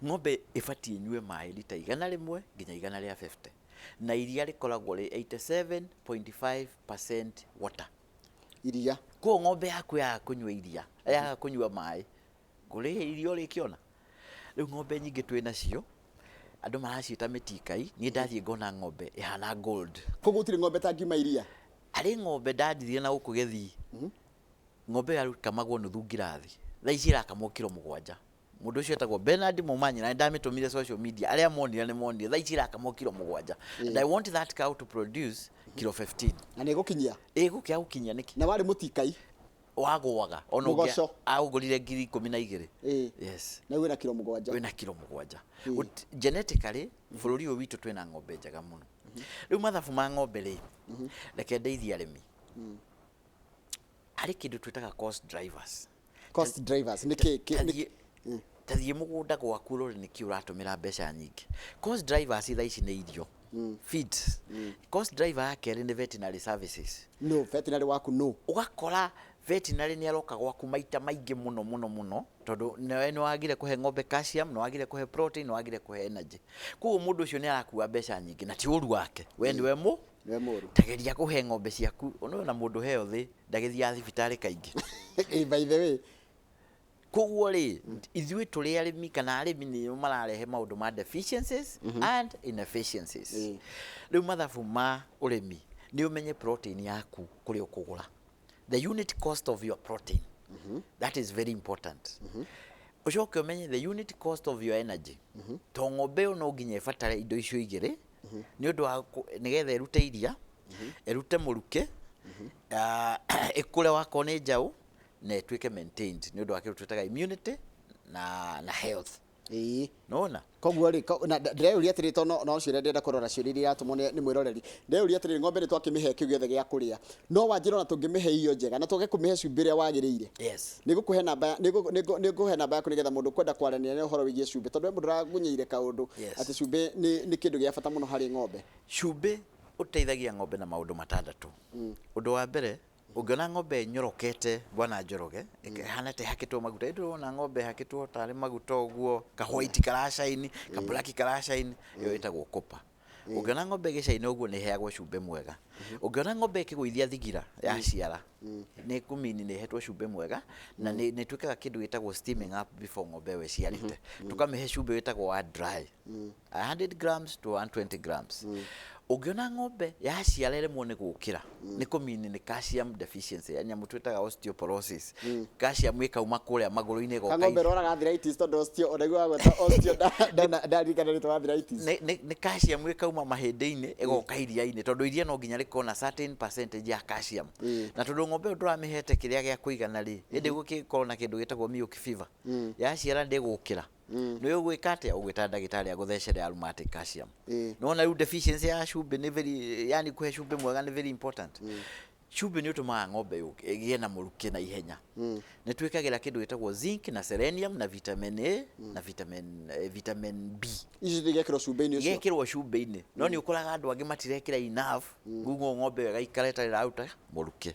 Ng'ombe ĩbatiĩ ĩnyue maĩ rita 100 nginya 150, na iria rĩkoragwo rĩ 87.5% water. Iria. Koguo ng'ombe yaku yaga kũnyua iria, yaga kũnyua maĩ, kũrĩ iria ũrĩkĩona. Rĩu ng'ombe nyingĩ twĩ nacio andũ maraciĩta mĩtikai. Niĩ ndathiĩ ngona ng'ombe ĩhana gold. Koguo gũtirĩ ng'ombe tangiuma iria? Harĩ ng'ombe ndandirie na gũkũ Gĩthii, ng'ombe ĩyo yakamagwo nuthu ngirathi, thaa ici ĩrakamwo kiro 7. Mũndũ ũcio etagwo Bernard Momanyi, na nĩndamĩtũmire social media, arĩa monire nĩ monire. Thaa ici ĩrakamwo kiro 7, and I want that cow to produce kiro 15. Na nĩ ĩgũkinyia? Ĩgũkĩa gũkinyia nĩkĩ? Na warĩ mũtikai? Wagũaga ona Mũgoco. Aũgũrire 12,000. Yes. Na wĩna kiro 7. Wĩna kiro 7. Genetically bũrũri ũyũ witũ twĩna ng'ombe njega mũno. Rĩu mathabu ma ng'ombe rĩ, reke ndeithie arĩmi. Harĩ kĩndũ twĩtaga cost drivers. Cost drivers nĩ kĩ Tathiĩ mũgũnda gwaku ũrore nĩkĩ ũratũmĩra mbeca nyingĩ. Cost drivers thaa ici nĩ irio, feeds. Cost driver ya kerĩ nĩ veterinary services. No veterinary waku no? Ũgakora veterinary nĩ aroka gwaku maita maingĩ mũno mũno mũno, tondũ nĩwe nĩ wagire kũhe ng'ombe calcium, nĩ wagire kũhe protein, nĩ wagire kũhe energy. Koguo mũndũ ũcio nĩ arakua mbeca nyingĩ, na ti ũru wake, we nĩwe mũ Nĩwe mũru. Tageria kũhe ng'ombe ciaku ũnona mũndũ healthy ndagĩthiaga thibitarĩ kaingĩ. By the way. Koguo rĩ, ithuĩ tũrĩ arĩmi kana arĩmi nĩo mararehe maũndũ ma deficiencies and inefficiencies. Rĩu mathabu ma ũrĩmi nĩ ũmenye protein yaku kũrĩa ũkũgũra, the unit cost of your protein, that is very important. Ũcoke ũmenye the unit cost of your energy, to ng'ombe ĩyo no nginya ĩbatare indo icio igĩrĩ nĩ ũndũ wa nĩgetha ĩrute iria, ĩrute mũrukĩ, ĩkũre wakorwo nĩ njaũ, na ĩtuĩke maintained nĩ ũndũ wa kĩndũ twĩtaga immunity na health. Nona. Koguo rĩ, na ndĩreyũria atĩrĩ, tondũ no ciũria ndĩrenda kũrora, ciũria iria iratũmwo nĩ mwĩroreri. Ndĩreyũria atĩrĩrĩ, ng'ombe nĩ twakĩmĩhe kĩu gĩothe gĩa kũrĩa, no wanjĩra ona tũngĩmĩhe irio njega na twage kũmĩhe cumbĩ ũrĩa wagĩrĩire? Yes. Nĩ ngũhe namba yaku nĩgetha mũndũ kwenda kwaranĩria na ũhoro wĩgiĩ cumbĩ, tondũ we mũndũ ũragunyeire kaũndũ atĩ cumbĩ nĩ kĩndũ gĩa bata mũno harĩ ng'ombe. Cumbĩ ũteithagia ng'ombe na maũndũ matandatũ. Ũndũ wa mbere, ũngĩona ng'ombe ĩnyorokete, bwana Njoroge, ĩhana ta ĩhakĩtwo maguta, ĩndĩ ũrona ng'ombe ĩhakĩtwo tarĩ maguta ũguo, ka white karacaini, ka black karacaini, ĩyo ĩtagwo copper. Ũngĩona ng'ombe ĩgĩcaina ũguo, nĩ ĩheagwo cumbĩ mwega. Ũngĩona ng'ombe ĩkĩgũithia thigira yaciara, nĩ kũmini nĩ ĩhetwo cumbĩ mwega, na nĩ ĩtuĩkaga kĩndũ gĩtagwo steaming up before ng'ombe ĩyo ĩciarĩte. Tũkamĩhe cumbĩ wĩtagwo wa dry, 100 grams to 120 grams. Ũngĩona ng'ombe yaciara ĩremwo nĩ gũkĩra, nĩ kũmini nĩ calcium deficiency ya nyamũ twĩtaga osteoporosis. Calcium ĩkauma kũrĩa magũrũ-inĩ ĩgoka. Kang'ombe roraga arthritis, tondũ osteo, ona gweta osteo, ndarikana rĩtwa arthritis. Nĩ calcium ĩkauma mahĩndĩ-inĩ ĩgoka iria-inĩ, tondũ iria no nginya rĩkorwo na certain percentage ya calcium. Na tondũ ng'ombe ĩyo ndũramĩhete kĩrĩa gĩa kũigana rĩ, ĩndĩ gũkĩkorwo na kĩndũ gĩtagwo milk fever, yaciara ndĩgũkĩra. Nĩ ũgwĩka atĩa? Ũgwĩta ndagĩtarĩ agũthecere aromatic calcium. Nĩwona rĩu deficiency ya cumbĩ nĩ very, yani kũhe cumbĩ mwega nĩ very important. Cumbĩ nĩ ũtũmaga ng'ombe ĩgĩe na mũrukĩ na ihenya. Nĩ twĩkagĩra kĩndũ gĩtagwo zinc na selenium na vitamin A na vitamin B. Icio igekĩrwo cumbĩ-inĩ ũcio? Igekĩrwo cumbĩ-inĩ, no nĩ ũkoraga andũ angĩ matirekĩra enough, koguo ng'ombe ĩyo ĩgaikara ĩtarĩ ĩraruta mũrukĩ.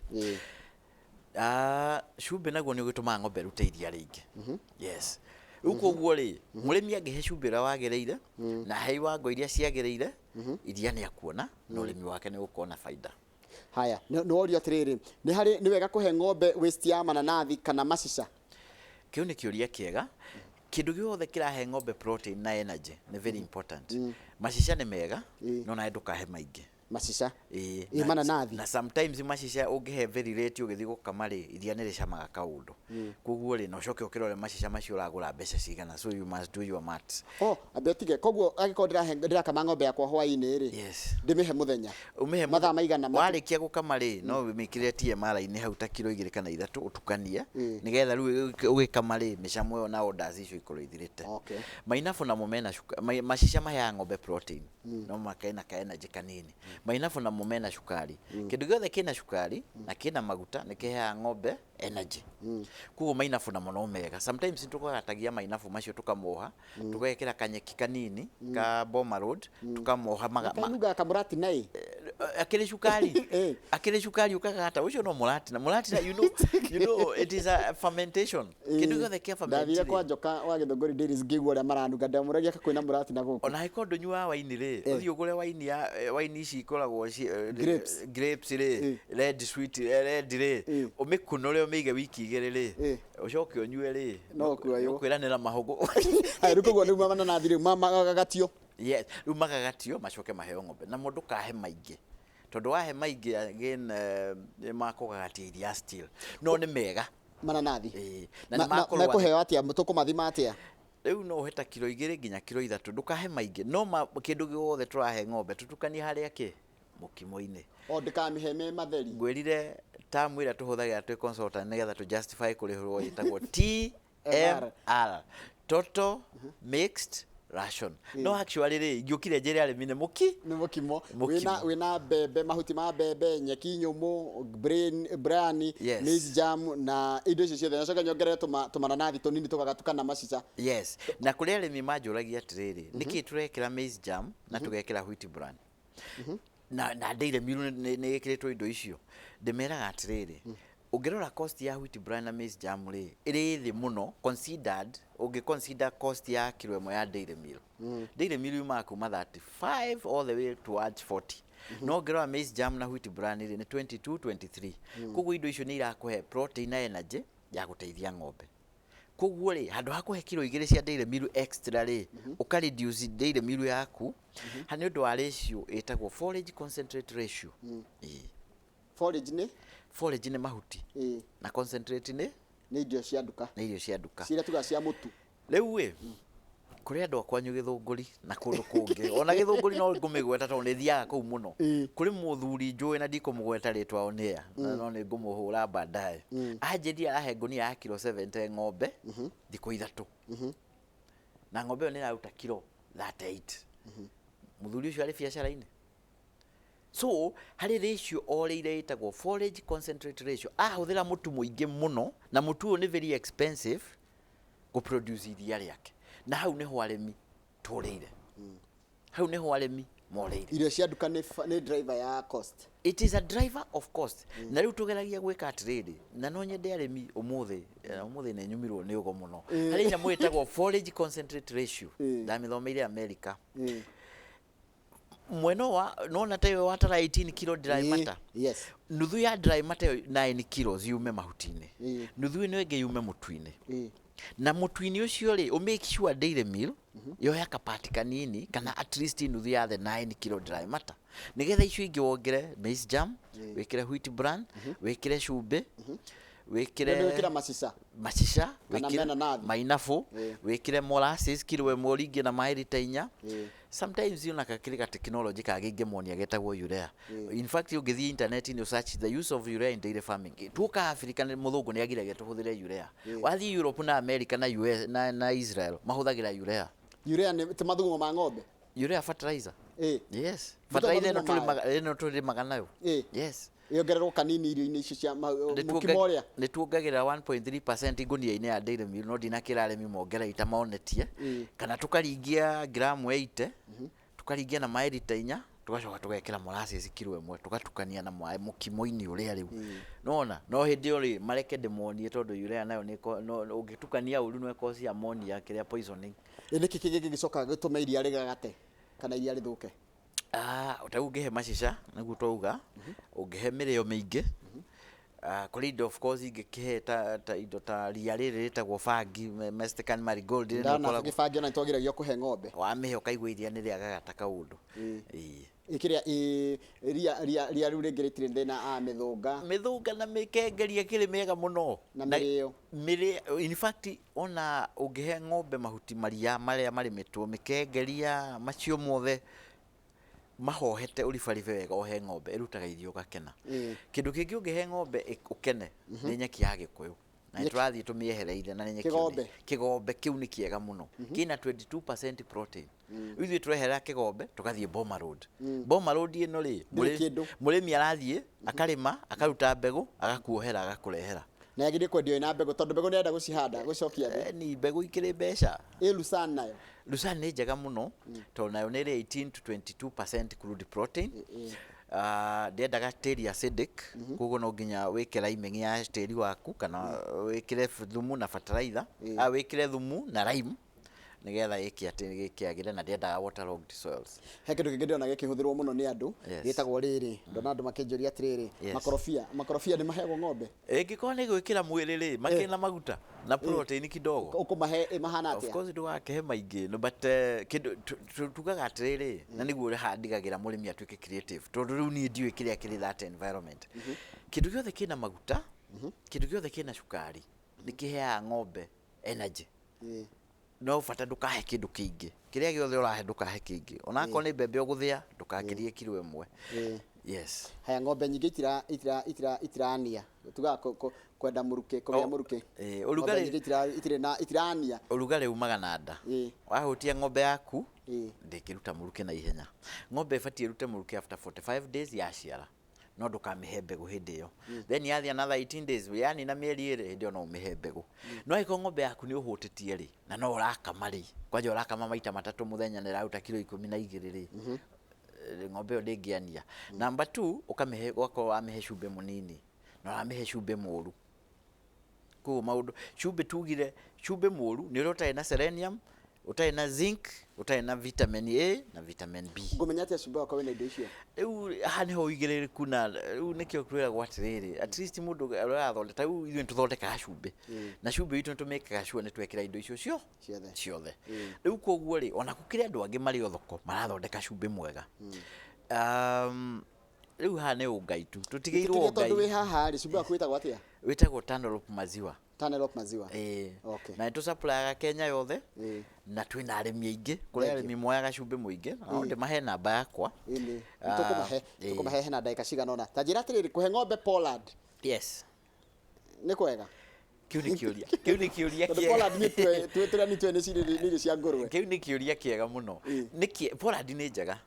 Ah, cumbĩ naguo nĩ ũgĩtũmaga ng'ombe ĩrute iria rĩingĩ. Yes, rĩu koguo rĩ, mũrĩmi angĩhe cumbĩ ũrĩa wagĩrĩire na he iwango iria ciagĩrĩire, iria nĩ akuona na ũrĩmi wake nĩ ũgũkorwo na baida. Haya, nĩ worio atĩrĩrĩ, nĩ harĩ nĩ wega kũhe ng'ombe waste ya mananathi kana macica? Kĩu nĩ kĩũria kĩega. Kĩndũ gĩothe kĩrahe ng'ombe protein na energy nĩ very important. Macica nĩ mega, no nawe ndũkahe maingĩ. Macica? Ĩĩ. Ĩ, mananathi. Na sometimes macica ũngĩhe very late ũgĩthiĩ gũkama rĩ, iria nĩ rĩcamaga kaũndũ. Koguo rĩ, na ũcoke ũkĩrore macica macio ũragũra mbeca cigana, so you must do your maths. Oh, ambe ũtige. Koguo angĩkorwo ndĩrakama ng'ombe yakwa hwaĩ-inĩ rĩ, ndĩmĩhe mũthenya? Ũmĩhe. Mathaa maigana? Warĩkia gũkama rĩ, no ũmĩkĩre TMR-inĩ hau ta kiro 2 kana 3, ũtukanie, nĩgetha rĩu ũgĩkama rĩ, mĩcamo ĩyo na odors icio ikorwo ithirĩte. Mainabu namo mena macica maheaga ng'ombe protein, no makena ka energy kanini. Mainabu namo mena cukari. Kĩndũ gĩothe kĩna cukari na kĩna maguta nĩ kĩheaga ng'ombe energy. Koguo mainabu namo no mega. Sometimes nĩtũgagatagia mainabu macio, tũkamoha, tũgekĩra kanyeki kanini ka Boma Road, tũkamoha Kainungaga kamũratina ĩ. Akĩrĩ cukari. Akĩrĩ cukari ũkagata ũcio no mũratina mũratina. You know it is a fermentation. Kĩndũ gĩothe kĩa ferment. Ndathire kwa Njoka wa Gĩthũngũri Dairies, ngĩigua ũrĩa maranunga, ndamũragia kwĩna mũratina gũkũ. Ona angĩkorwo ndũnyuaga waini rĩ, ũthiĩ ũgũre waini ya waini ici ikoragwo Grapes. Grapes rĩ, red sweet, red rĩ, ũmĩkunũre, ũmĩige wiki 2 rĩ, ũcoke ũnyue rĩ, No ũkuoywo. ũkwĩranĩra mahũgũ. Haya, rĩu koguo rĩu mananathi rĩu magagatio? Yes, rĩu magagatio macoke maheo ng'ombe namo. Ndũkahe maingĩ, tondũ wahe maingĩ again, makũgagatia iria still, no nĩ mega. Mananathi? Ĩĩ. Na nĩ makorwo Mekũheo atĩa? Tũkũmathima atĩa? Rĩu no ũhe ta kiro 2 nginya kiro 3, ndũkahe maingĩ. No kĩndũ gĩothe tũrahe ng'ombe tũtukanie harĩa kĩ mũkimo-inĩ. O ndĩkamĩhe me matheri? Ngwĩrire term ĩrĩa tũhũthagĩra twĩ consultant nĩgetha tũ justify kũrĩhwo ĩtagwo TMR, total mixed ration. No actually rĩ, ingĩũkire njĩre arĩmi nĩ mũki Nĩ mũkimo. Mũkimo. Wĩna mbembe, mahuti ma mbembe, nyeki nyũmũ, bran, maize jam na indo icio ciothe, nacoke nyongerere tũmananathi tũnini tũgagatukana macica. Yes, na kũrĩ arĩmi manjũragia atĩrĩrĩ, nĩkĩ tũrekĩra maize jam na tũgekĩra wheat bran na dairy meal nĩ ĩkĩrĩtwo indo icio? Ndĩmeraga atĩrĩrĩ, ũngĩrora cost ya wheat bran na maize jam rĩ, ĩrĩ thĩ mũno considered, ũngĩ consider cost ya kiro 1 ya dairy meal. Dairy meal yumaga kuma 35 all the way towards 40, no ũngĩrora maize jam na wheat bran rĩ, nĩ 22, 23. Koguo indo icio nĩ irakũhe protein na energy ya gũteithia ng'ombe. Koguo rĩ, handũ ha kũhe kiro 2 cia dairy meal extra rĩ, ũka reduce dairy meal yaku ha nĩ ũndũ wa ratio ĩtagwo forage concentrate ratio. Ĩĩ. Forage nĩ? Forage nĩ mahuti na concentrate nĩ Nĩ irio cia nduka. Nĩ irio cia nduka. Ciria tugaga cia mũtu. Rĩu ĩ, kũrĩ andũ a kwanyu Gĩthũngũri na kũndũ kũngĩ, ona Gĩthũngũri no ngũmĩgweta tondũ nĩ thiaga kũu mũno. Kũrĩ mũthuri njũĩ na ndikũmũgweta rĩtwa on air, na no nĩ ngũmũhũra baadaye. Anjĩrire arahe ngũnia ya kiro 70 ng'ombe thikũ 3, na ng'ombe ĩyo nĩ ĩraruta kiro 38. Mũthuri ũcio arĩ biacara-inĩ. So harĩ ratio orĩire ĩtagwo forage concentrate ratio. Ahũthĩra mũtu mũingĩ mũno, na mũtu ũyũ nĩ very expensive gũproduce iria rĩake, na hau nĩho arĩmi tũrĩire, hau nĩho arĩmi morĩire. Irio cia nduka nĩ driver ya cost. It is a driver of cost. Na rĩu tũgeragia gwĩka atĩrĩrĩ, na no nyende arĩmi ũmũthĩ, ũmũthĩ nĩ nyumirwo nĩ ũgo mũno. Harĩ nyamũ ĩtagwo forage concentrate ratio, ndamĩthomeire America. Mwena ũyũ wa nona ta ĩyo watara 18 kilo dry matter, nuthu ya dry matter ĩyo, 9 kilos, yume mahuti-inĩ, nuthu ĩno ĩngĩ yume mũtu-inĩ. Na mũtu-inĩ ũcio rĩ, ũ make sure dairy meal yoya kapati kanini kana at least nuthu ya the 9 kilo dry matter, nĩgetha icio ingĩ wongere maize jam, wĩkĩre wheat bran, wĩkĩre cumbĩ. Wĩkĩre Nĩ gwĩkĩra macica. Macica. Kana wĩkĩre mananathi. Mainabu. Wĩkĩre molasses kilo ĩmwe ũringie na maĩ rita 4. Sometimes ona kakĩrĩ ga technology kangĩ ingĩmonia getagwo urea. In fact, ũngĩthiĩ internet-inĩ search "the use of urea in dairy farming". Tuoka Africa nĩ mũthũngũ nĩ agiragia tũhũthĩre urea. Wathiĩ Europe na America na US na Israel, mahũthagĩra urea. Urea nĩ ti mathugumo ma ng'ombe? Urea fertilizer. Yes. Nĩ ta Fertilizer ĩno mathugumo mayo. tũrĩmaga, ĩno tũrĩmaga nayo. Yes. Yongererwo kanini irio-inĩ icio cia mũkimo ũrĩa. Nĩ tuongagĩrĩra 1.3% ngũnia-inĩ ya dairy meal, no ndinakĩra arĩmi mongere itamonetie, kana tũkaringia gramu 80, tũkaringia na maĩ rita 4, tũgacoka tũgekĩra molasses kilo 1, tũgatukania na maĩ mũkimo-inĩ ũrĩa rĩu nona. No hĩndĩ ĩyo rĩ, mareke ndĩmonie, tondũ urea nayo nĩ no ũngĩtukania ũru no ĩcause ammonia, kĩrĩa poisoning. Ĩ nĩkĩ kĩngĩ gĩgĩcoka gĩtũme iria rĩgagate kana iria rĩthũke? Ah, ta rĩu ũngĩhe macica, nĩguo twauga, ũngĩhe mĩrĩo mĩingĩ. Ah, kũrĩ indo of course ingĩkĩhe ta indo ta ria rĩrĩ rĩtagwo bangi, Mexican marigold rĩrĩ. Ndana ũkoragwo- gĩbangi ona nĩtwagiragio kũhe ng'ombe. Wamĩhe ũkaigua iria nĩ rĩagagata kaũndũ. Ĩĩ. Ĩ kĩrĩa ĩ ria rĩu rĩngĩ rĩtirĩ thĩna a mĩthũnga? Mĩthũnga na mĩkengeria kĩrĩ mĩega mũno. Na mĩrĩo. Mĩrĩo, in fact, ona ũngĩhe ng'ombe mahuti maria marĩa marĩmĩtwo, mĩkengeria macio mothe mahohete, ũribaribe wega, ũhe ng'ombe, ĩrutaga irio ũgakena. Kĩndũ kĩngĩ ũngĩhe ng'ombe ũkene nĩ nyeki ya gĩkũyũ, na nĩ tũrathiĩ tũmĩehereire na nĩ nyeki. Kĩgombe. Kĩgombe kĩu nĩ kĩega mũno, kĩna 22% protein. Rĩu ithuĩ tũreherera kĩgombe, tũgathiĩ Boma Road. Boma Road ĩno rĩ, Ndĩrĩ kĩndũ. Mũrĩmi arathiĩ akarĩma, akaruta mbegũ, agakuohera, agakũrehera. Na yagĩrĩire kwendio ĩna mbegũ, tondũ mbegũ nĩrenda gũcihanda gũcokia thĩ. Ni mbegũ ikĩrĩ mbeca. Ĩ lucerne nayo? Lucerne nĩ njega mũno, tondũ nayo nĩ ĩrĩ 18 to 22% crude protein. Ndĩendaga tĩri acidic, koguo no nginya wĩke liming ya tĩri waku, kana wĩkĩre thumu na fertilizer, wĩkĩre thumu na lime nĩgetha ĩke atĩ gĩkĩagĩre, na ndĩendaga waterlogged soils. He kĩndũ kĩngĩ ndĩrona gĩkĩhũthĩrwo mũno nĩ andũ, gĩtagwo rĩrĩ, ndona andũ makĩnjũria atĩrĩrĩ, makorobia. Makorobia nĩ maheagwo ng'ombe? Ĩngĩkorwo nĩ gwĩkĩra mwĩrĩ rĩ, makĩrĩ na maguta na protein kidogo. Ũkũmahe ĩ mahana Of atĩa? course ndũgakĩhe maingĩ, no, but kĩndũ tugaga atĩrĩrĩ, na nĩguo haha ndigagĩra mũrĩmi atuĩke creative, tondũ rĩu niĩ ndiũĩ kĩrĩa kĩrĩ that environment. Kĩndũ gĩothe kĩna maguta, kĩndũ gĩothe kĩna cukari, nĩ kĩheaga ng'ombe energy. No bata ndũkahe kĩndũ kĩingĩ. Kĩrĩa gĩothe ũrahe, ndũkahe kĩingĩ, onakorwo nĩ mbembe ũgũthĩa, ndũgakĩrie kilo 1. Yes. Haya, ng'ombe nyingĩ itirania, tugaga kwenda mũrukĩ, kũgĩa Oh, mũrukĩ. Ng'ombe ũrugarĩ. nyingĩ itirĩ na itirania. Ũrugarĩ umaga na nda. Wahutia ng'ombe yaku, ndĩngĩruta mũrukĩ na ihenya. Ng'ombe ĩbatiĩ ĩrute mũrukĩ after 45 days yaciara, no ndũkamĩhe mbegũ hĩndĩ ĩyo. Then yathiĩ another 18 days, yani na mĩeri 2, hĩndĩ ĩyo no ũmĩhe mbegũ. No angĩkorwo ng'ombe yaku nĩ ũhũtĩtie rĩ, na no ũrakama rĩ, kwanja ũrakama maita matatũ mũthenya na ĩraruta kilo 12 rĩ, ng'ombe ĩyo ndĩngĩania. Number two, ũkamĩhe, ũgakorwo wamĩhe cumbĩ mũnini na ũramĩhe cumbĩ mũru. Koguo maũndũ cumbĩ, tugire cumbĩ mũru nĩ ũrĩa ũtarĩ na selenium, ũtarĩ na zinc, ũtarĩ na vitamin A na vitamin B. Ngũmenya atĩa cumbĩ wakwa wĩna indo icio? Rĩu haha nĩho ũigĩrĩrĩku, na rĩu nĩkĩo kwĩragwo atĩrĩrĩ, at least mũndũ ũrĩa ũrathondeka, ta rĩu ithuĩ nĩtũthondekaga cumbĩ, na cumbĩ witũ nĩtũmĩkaga sure nĩtwekĩra indo icio ciothe. Ciothe. Rĩu koguo rĩ, ona gũkĩrĩ andũ angĩ marĩ o thoko marathondeka cumbĩ mwega. Rĩu haha nĩ ũngai tu tũtigĩirwo. Tũtige, tondũ wĩ Ũngai. Haha rĩ, cumbĩ waku wĩtagwo atĩa? Wĩtagwo Tanolop maziwa. Tanerop maziwa. Ĩĩ. Okay. Na nĩtũsupplyaga Kenya yothe, na twĩna arĩmi aingĩ kũrĩ. Thank you. Arĩmi moyaga cumbĩ mũingĩ, na no ndĩmahe namba yakwa. Ĩni. Ah, Tũkũmahe. Tũkũmahe hena ndagĩka cigana ũna. Ta njĩra atĩrĩrĩ, kũhe ng'ombe pollard nĩ kwega? Kĩu nĩ kĩũria Tondũ kĩega. pollard nĩ tũrĩa nĩ tũĩ nĩ irio cia ngũrwe. Kĩu nĩ kĩũria kĩega mũno. Nĩkĩ pollard nĩ njega?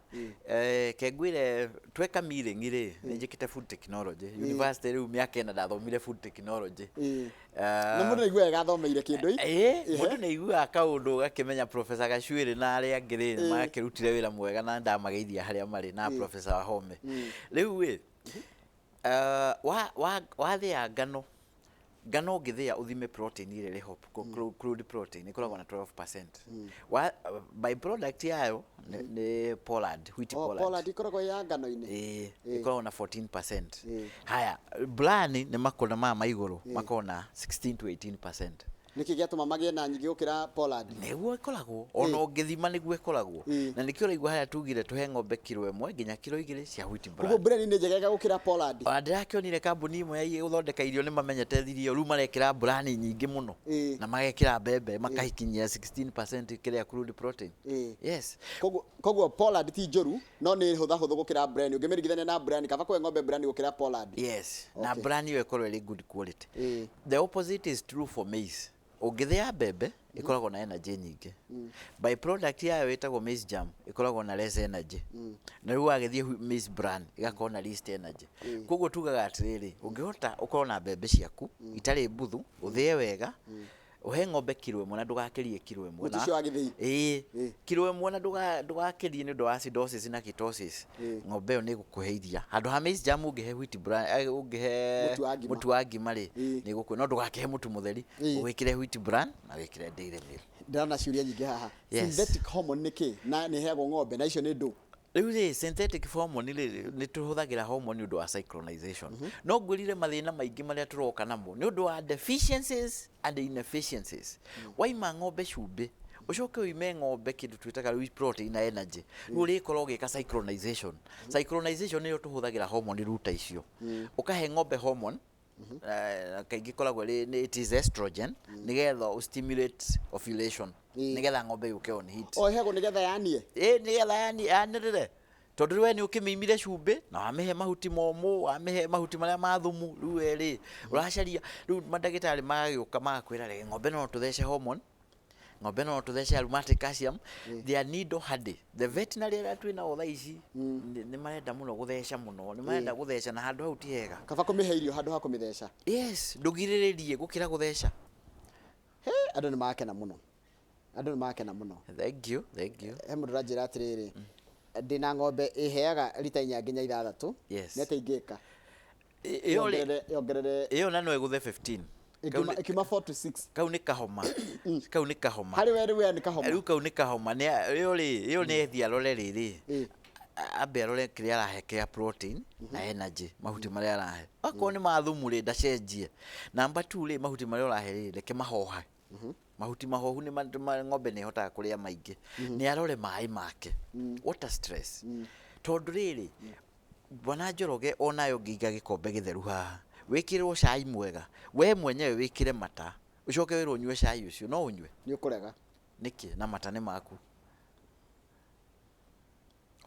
Ke ngwĩre, tweka milling rĩ, nĩ njĩkĩte food technology university, rĩu mĩaka 4 ndathomire food technology. Na mũndũ nĩaiguaga gathomeire kĩndũ i. Ĩĩ, mũndũ nĩ aiguaga kaũndũ ũgakĩmenya. Professor Gacuĩrĩ na arĩa angĩ rĩ, makĩrutire wĩra mwega, na ndamageithia harĩa marĩ, na Professor Wahome. Rĩu ĩ wathĩa ngano, ngano ũngĩthĩa ũthime protein ĩrĩa ĩrĩ ho, crude protein ĩkoragwo na 12%. Wa by product yayo nĩ pollard, wheat. Oh, pollard. Pollard ĩkoragwo ya ngano-inĩ. Ĩĩ, ĩkoragwo na 14%. Ĩĩ. Haya, bran nĩ makona maya ma igũrũ, makoragwo na 16 to 18%. Nĩkĩ gĩatũma magĩe na nyingĩ gũkĩra pollard? Nĩguo ĩkoragwo, ona ũngĩthima nĩguo ĩkoragwo. Na nĩkĩo ũraigua harĩa tugire tũhe ng'ombe kiro 1 nginya kiro 2 cia wheat bran. Koguo bran nĩ njegega gũkĩra pollard? Ona ndĩrakĩonire kambuni ĩmwe ya gũthondeka irio nĩ mamenyete thiri ĩyo, rĩu marekĩra bran nyingĩ mũno na magekĩra mbembe makahikinyia 16% kĩrĩa crude protein. Yes. Koguo pollard ti njũru no nĩ hũthahũthũ gũkĩra bran, ũngĩmĩringithania na bran, kaba kũhe ng'ombe bran gũkĩra pollard. Yes, na bran ĩyo ĩkorwo ĩrĩ good quality. The opposite is true for maize. Ũngĩthĩa mbembe ĩkoragwo na energy nyingĩ. By product yayo ĩtagwo maize germ ĩkoragwo na less energy. Na rĩu wagĩthiĩ maize bran ĩgakorwo na least energy. Koguo tugaga atĩrĩrĩ, ũngĩhota ũkorwo na mbembe ciaku itarĩ mbuthu, ũthĩe wega, ũhe ng'ombe kiro 1 na ndũgakĩrie kiro 1. Mũtu ũcio wa gĩthĩi? Ĩĩ. Kiro 1 na ndũgakĩrie nĩ ũndũ wa acidosis na ketosis. Ng'ombe ĩyo nĩ ĩgũkũhe iria. Handũ ha maize germ ũngĩhe wheat bran, ũngĩhe mũtu wa ngima rĩ, nĩ ĩgũkũhe, no ndũgakĩhe mũtu mũtheri, ũgĩkĩre wheat bran na wĩkĩre dairy meal. Ndĩrona ciũria nyingĩ haha. Synthetic hormone nĩ kĩ na nĩ ĩheagwo ng'ombe na icio nĩ ndũ? Rĩu rĩ, synthetic hormone rĩ, nĩ tũhũthagĩra hormone nĩ ũndũ wa synchronization. No ngwĩrire mathĩna maingĩ marĩa tũroka namo nĩ ũndũ wa deficiencies and inefficiencies. Waima ng'ombe cumbĩ, ũcoke ũime ng'ombe kĩndũ twĩtaga rĩu protein na energy, rĩu ũrĩkorwo ũgĩka synchronization. Synchronization nĩyo tũhũthagĩra hormone rĩu ta icio. Ũkahe ng'ombe hormone, kaingĩ ĩkoragwo ĩrĩ nĩ it is estrogen, nĩgetha ũ stimulate ovulation, nĩgetha ng'ombe yũke on heat. O ĩheagwo nĩgetha yanie? Ĩĩ, nĩgetha yanĩrĩre. Tondũ rĩu we nĩ ũkĩmĩimire cumbĩ, na wamĩhe mahuti momũ, wamĩhe mahuti marĩa ma thumu, rĩu we rĩ, ũracaria, rĩu mandagĩtarĩ magagĩũka magakwĩra rĩ, ng'ombe no tũthece hormone, ng'ombe no tũthece aromatic calcium, they are needle hardy. The veterinary arĩa twĩ nao thaa ici, nĩ marenda mũno gũtheca mũno, nĩ marenda gũtheca na handũ hau ti hega. Kaba kũmĩhe irio handũ ha kũmĩtheca. Yes, ndũgirĩrĩrie gũkĩra gũtheca. He, andũ nĩ makena mũno. Andũ nĩ makena mũno. Thank you, thank you. He mũndũ ũranjĩra atĩrĩrĩ, ndĩna ng'ombe ĩheaga rita 4 nginya 6, Yes. nĩ atĩa ingĩka? Ĩyo rĩ, Yongerere ĩyo na no ĩgũthe 15. Ĩkiuma 4 to 6. Kau nĩ kahoma. Kau nĩ kahoma. Harĩ we rĩu we nĩ kahoma. Rĩu kau nĩ kahoma. Ĩyo rĩ, ĩyo nĩ ĩthiĩ arore rĩrĩ. Ambe arore kĩrĩa arahe kĩa protein na energy, mahuti marĩa arahe. Akorwo nĩ ma thumu rĩ, ndacenjie. Number 2 rĩ, mahuti marĩa ũrahe rĩ, reke mahohe. Mahuti mahohu nĩ ng'ombe nĩ ĩhotaga kũrĩa maingĩ. Nĩ arore maĩ make. Water stress. Tondũ rĩrĩ, Bwana Njoroge onawe ũngĩiga gĩkombe gĩtheru haha, wĩkĩrĩrwo cai mwega, we mwenyewe wĩkĩre mata, ũcoke wĩrwo ũnyue cai ũcio, no ũnyue? Nĩ ũkũrega. Nĩkĩ? Na mata nĩ maku.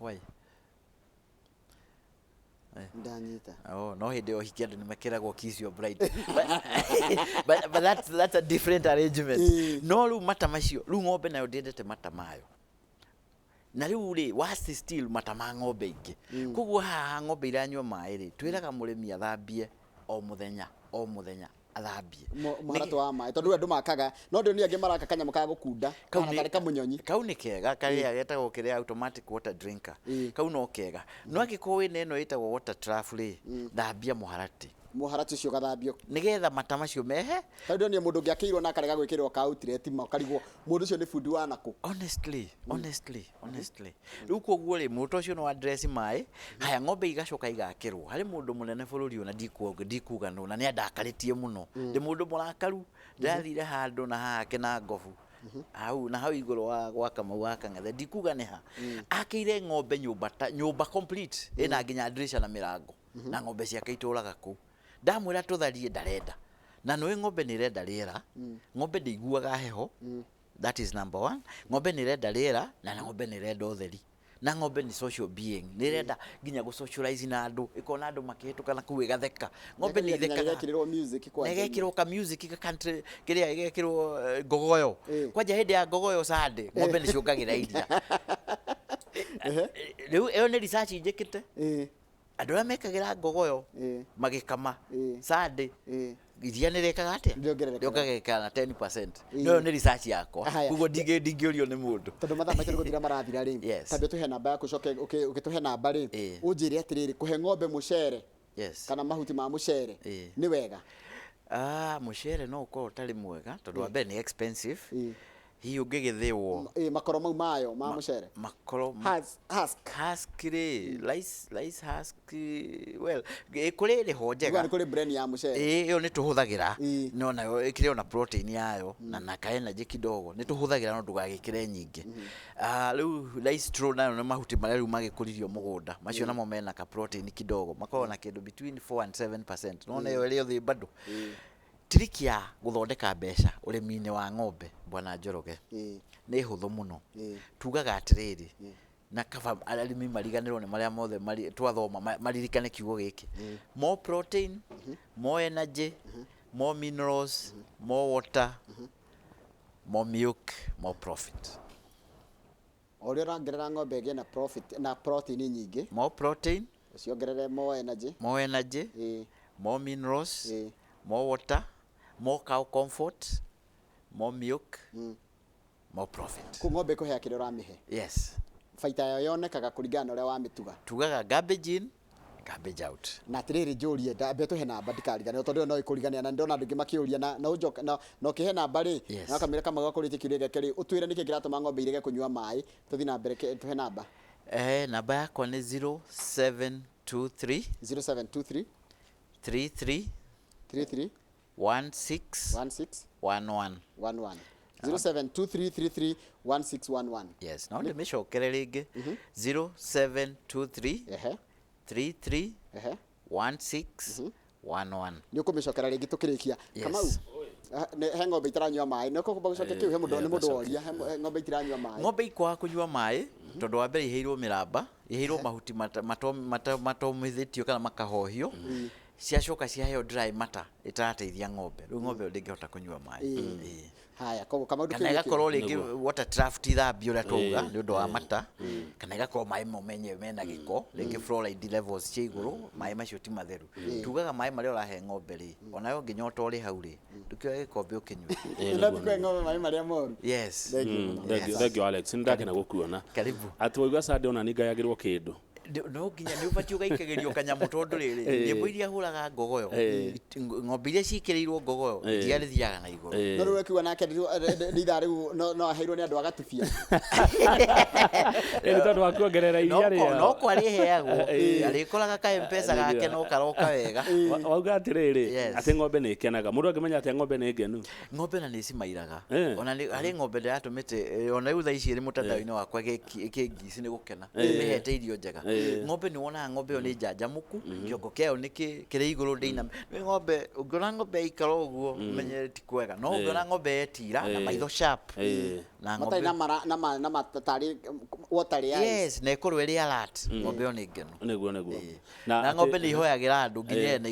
Why? Ndanyita. Oh, no hĩndĩ ya ũhiki andũ nĩ mekĩragwo kiss your bride. But that's a different arrangement. No rĩu mata macio, rĩu ng'ombe nayo ndĩendete mata mayo. Na rĩu rĩ, worse still mata ma ng'ombe ingĩ. Koguo haha ng'ombe iranyua maĩ rĩ, twĩraga mũrĩmi athambie o mũthenya, o mũthenya athambie. Mũharatũ wa maĩ, tondũ rĩu andũ makaga, no ndĩronire angĩ maraka kanyamũ ka gũkunda, kana tarĩ kamũnyonyi. Kau nĩ kega, karĩa getagwo kĩrĩa automatic water drinker. Kau no kega. No angĩkorwo wĩna ĩno ĩtagwo water trough rĩ, thambia mũharatĩ. Mũharatĩ ũcio ũgathambio. Nĩgetha mata macio mehe. Tondũ ndĩronire mũndũ ũngĩ akĩirwo na akarega gwĩkĩrĩrwo ka outlet ma ũkarigwo mũndũ ũcio nĩ bundi wa nakũ. Honestly, honestly, honestly. Rĩu koguo rĩ, mũndũ ũcio no address maĩ, haya ng'ombe igacoka igakĩrwo. Harĩ mũndũ mũnene bũrũri ũyũ na ndikuga nũ, na nĩ andakarĩtie mũno. Ndĩ mũndũ mũrakaru, ndĩrathire handũ na haha na ngobu. Hau na hau igũrũ wa gwa Kamau wa Kang'ethe, ndikuga nĩ ha. Akĩire ng'ombe nyũmba ta, nyũmba complete, ĩna nginya dirisha na mĩrango. Na ng'ombe ciake itũraga kũu. Ndamwĩra tũtharie ndarenda. Na nĩũĩ ng'ombe nĩ ĩrenda rĩera, ng'ombe ndĩiguaga heho, that is number one. Ng'ombe nĩ ĩrenda rĩera na ng'ombe nĩ ĩrenda ũtheri. Na ng'ombe nĩ social being, nĩ ĩrenda nginya gũ socialize na andũ, ĩkona andũ makĩhĩtũka na kũu ĩgatheka. Ng'ombe nĩ ithekaga. Ĩgekĩrĩrwo music kwanja. Na ĩgekĩrwo ka music ka country, kĩrĩa ĩgekĩrwo ngogoyo. Kwanja hĩndĩ ya ngogoyo Sunday, ng'ombe nĩ ciongagĩrĩra iria. Rĩu ĩyo nĩ research njĩkĩte. Andũ arĩa mekagĩra ngogoyo magĩkama Sunday, iria nĩ rĩkaga atĩa? Rĩongererekaga na 10%. No ĩyo nĩ research yakwa. Koguo ndingĩũrio nĩ mũndũ. Tondũ mathaa maitũ nĩ gũthira marathira rĩ, tambe ũtũhe namba yaku ũcoke ũgĩtũhe namba rĩ, ũnjĩre atĩrĩrĩ, kũhe ng'ombe mũcere kana mahuti ma mũcere nĩ wega? Mũcere no ũkorwo ũtarĩ mwega tondũ wa mbere nĩ expensive. Hihi ũngĩgĩthĩwo? Ĩ, makoro mau mayo ma mũcere. Makoro Husk. Husk rĩ, rice husk, well, kũrĩ ĩrĩ ho njega. Nĩ kũrĩ bran ya mũcere. Ĩ, ĩyo nĩ tũhũthagĩra. Ĩ. No nayo ĩkĩrĩ ona protein yayo na ka energy kidogo, nĩ tũhũthagĩra, no ndũgagĩkĩre nyingĩ. Ah, rĩu rice straw nayo nĩ mahuti marĩa rĩu magĩkũririo mũgũnda macio, namo mena ka protein kidogo, makoragwo na kĩndũ between 4 and 7%, no nayo ĩrĩ thĩ bado. Trick ya gũthondeka mbeca ũrĩmi-inĩ wa ng'ombe, bwana Njoroge, nĩ hũthũ mũno. Tugaga atĩrĩrĩ, na kaba arĩmi mariganĩrwo nĩ marĩa mothe twathoma, maririkane kiugo gĩkĩ: more protein, more energy, more minerals, more water, more milk, more profit. O ũrĩa ũrongerera ng'ombe ĩgĩe na profit na protein nyingĩ, more protein, ũciongerere more energy, more energy, more minerals, more water, more cow comfort, more milk, more profit. Kũu ng'ombe ĩkũhea kĩrĩa ũramĩhe. Yes. Baita yayo yonekaga kũringana na ũrĩa wamĩtuga. Tugaga garbage in, garbage out. Na atĩrĩrĩ, njũrie, ndambe tũhe namba ndikariganĩrwo, tondũ ĩyo no ĩkũriganĩra, na ndĩrona andũ aingĩ makĩũria na ũnjoke na ũkĩhe namba rĩ, na kamĩra kamwe gakũrĩtie kĩũria gĩake rĩ, ũtwĩre nĩkĩ kĩratũma ng'ombe irege kũnyua maĩ. Tũthiĩ na mbere, tũhe namba. Namba yakwa nĩ 0723 0723 33 33 16 16 11. 11, 0723331611. Yes, no ndĩmĩcokere rĩngĩ: 0723 33 16 11. Nĩ ũkũmĩcokera rĩngĩ tũkĩrĩkia. Yes. Kamau, he ng'ombe itaranyua maĩ, nĩ ũkũmba gũcokia kĩu, he mũndũ, nĩ mũndũ ngacokia. woria he ng'ombe itiranyua maĩ. Ng'ombe ikwaga kũnyua maĩ tondũ wa mbere iheirwo mĩramba, iheirwo mahuti matomithĩtio kana makahohio, ciacoka ciaheo dry matter ĩtarateithia ng'ombe. Rĩu ng'ombe ĩyo ndĩngĩhota kũnyua maĩ. Ĩĩ. Haya, koguo Kamau, Kana ndũkĩũrie. ĩgakorwo rĩngĩ water trough ti thambio ũrĩa twauga nĩ ũndũ wa mata, kana ĩgakorwo maĩ mo menyewe mena gĩko, rĩngĩ fluoride levels cia igũrũ, maĩ macio ti matheru. Tugaga maĩ marĩa ũrahe ng'ombe rĩ, onawe ũngĩnyota ũrĩ hau rĩ, ndũkĩoe gĩkombe ũkĩnyue. Kĩũria. No tikwe ng'ombe maĩ marĩa moru. Yes. Thank you mũno. Thank you, thank you, Alex, nĩ ndakena gũkuona. Karibu. Atĩ waigua Sunday ona nĩ ngayagĩrwo kĩndũ. No nginya nĩ ũbatiĩ ũgaikagĩrio kanyamũ, tondũ rĩrĩ, nyĩmbo iria hũraga ngogoyo, ng'ombe iria ciĩkĩrĩirwo ngogoyo, iria rĩthiaga na igũrũ. No rĩu akiuga nake nĩ ithaa rĩu no aheirwo nĩ andũ agatubia. Nĩ tondũ wa kuongerera No iria rĩao. No kwarĩheagwo arĩkoraga ka mpesa gake no karoka wega. Wauga atĩrĩrĩ, Yes. atĩ ng'ombe nĩ ĩkenaga, mũndũ angĩmenya atĩa ng'ombe nĩ ngenu? Ng'ombe na nĩ cimairaga. Ona harĩ ng'ombe ndĩratũmĩte, ona rĩu thaa ici ĩrĩ mũtandao-inĩ wakwa ĩkĩngici nĩ gũkena, mĩhete irio njega. Ng'ombe nĩ wonaga ng'ombe ĩyo nĩ njanjamũku, kĩongo kĩayo nĩ kĩrĩ igũrũ, ndĩina nĩ ng'ombe. Ũngĩona ng'ombe yaikara ũguo, ũmenye ti kwega, no ũngĩona ng'ombe yetira na maitho sharp na matarĩ ng'ombe na mara na matarĩ watery eyes. Yes, na ĩkorwo ĩrĩ alert, ng'ombe ĩyo nĩ ngenu. Nĩguo. Na ng'ombe nĩ ihoyagĩra andũ nginya ene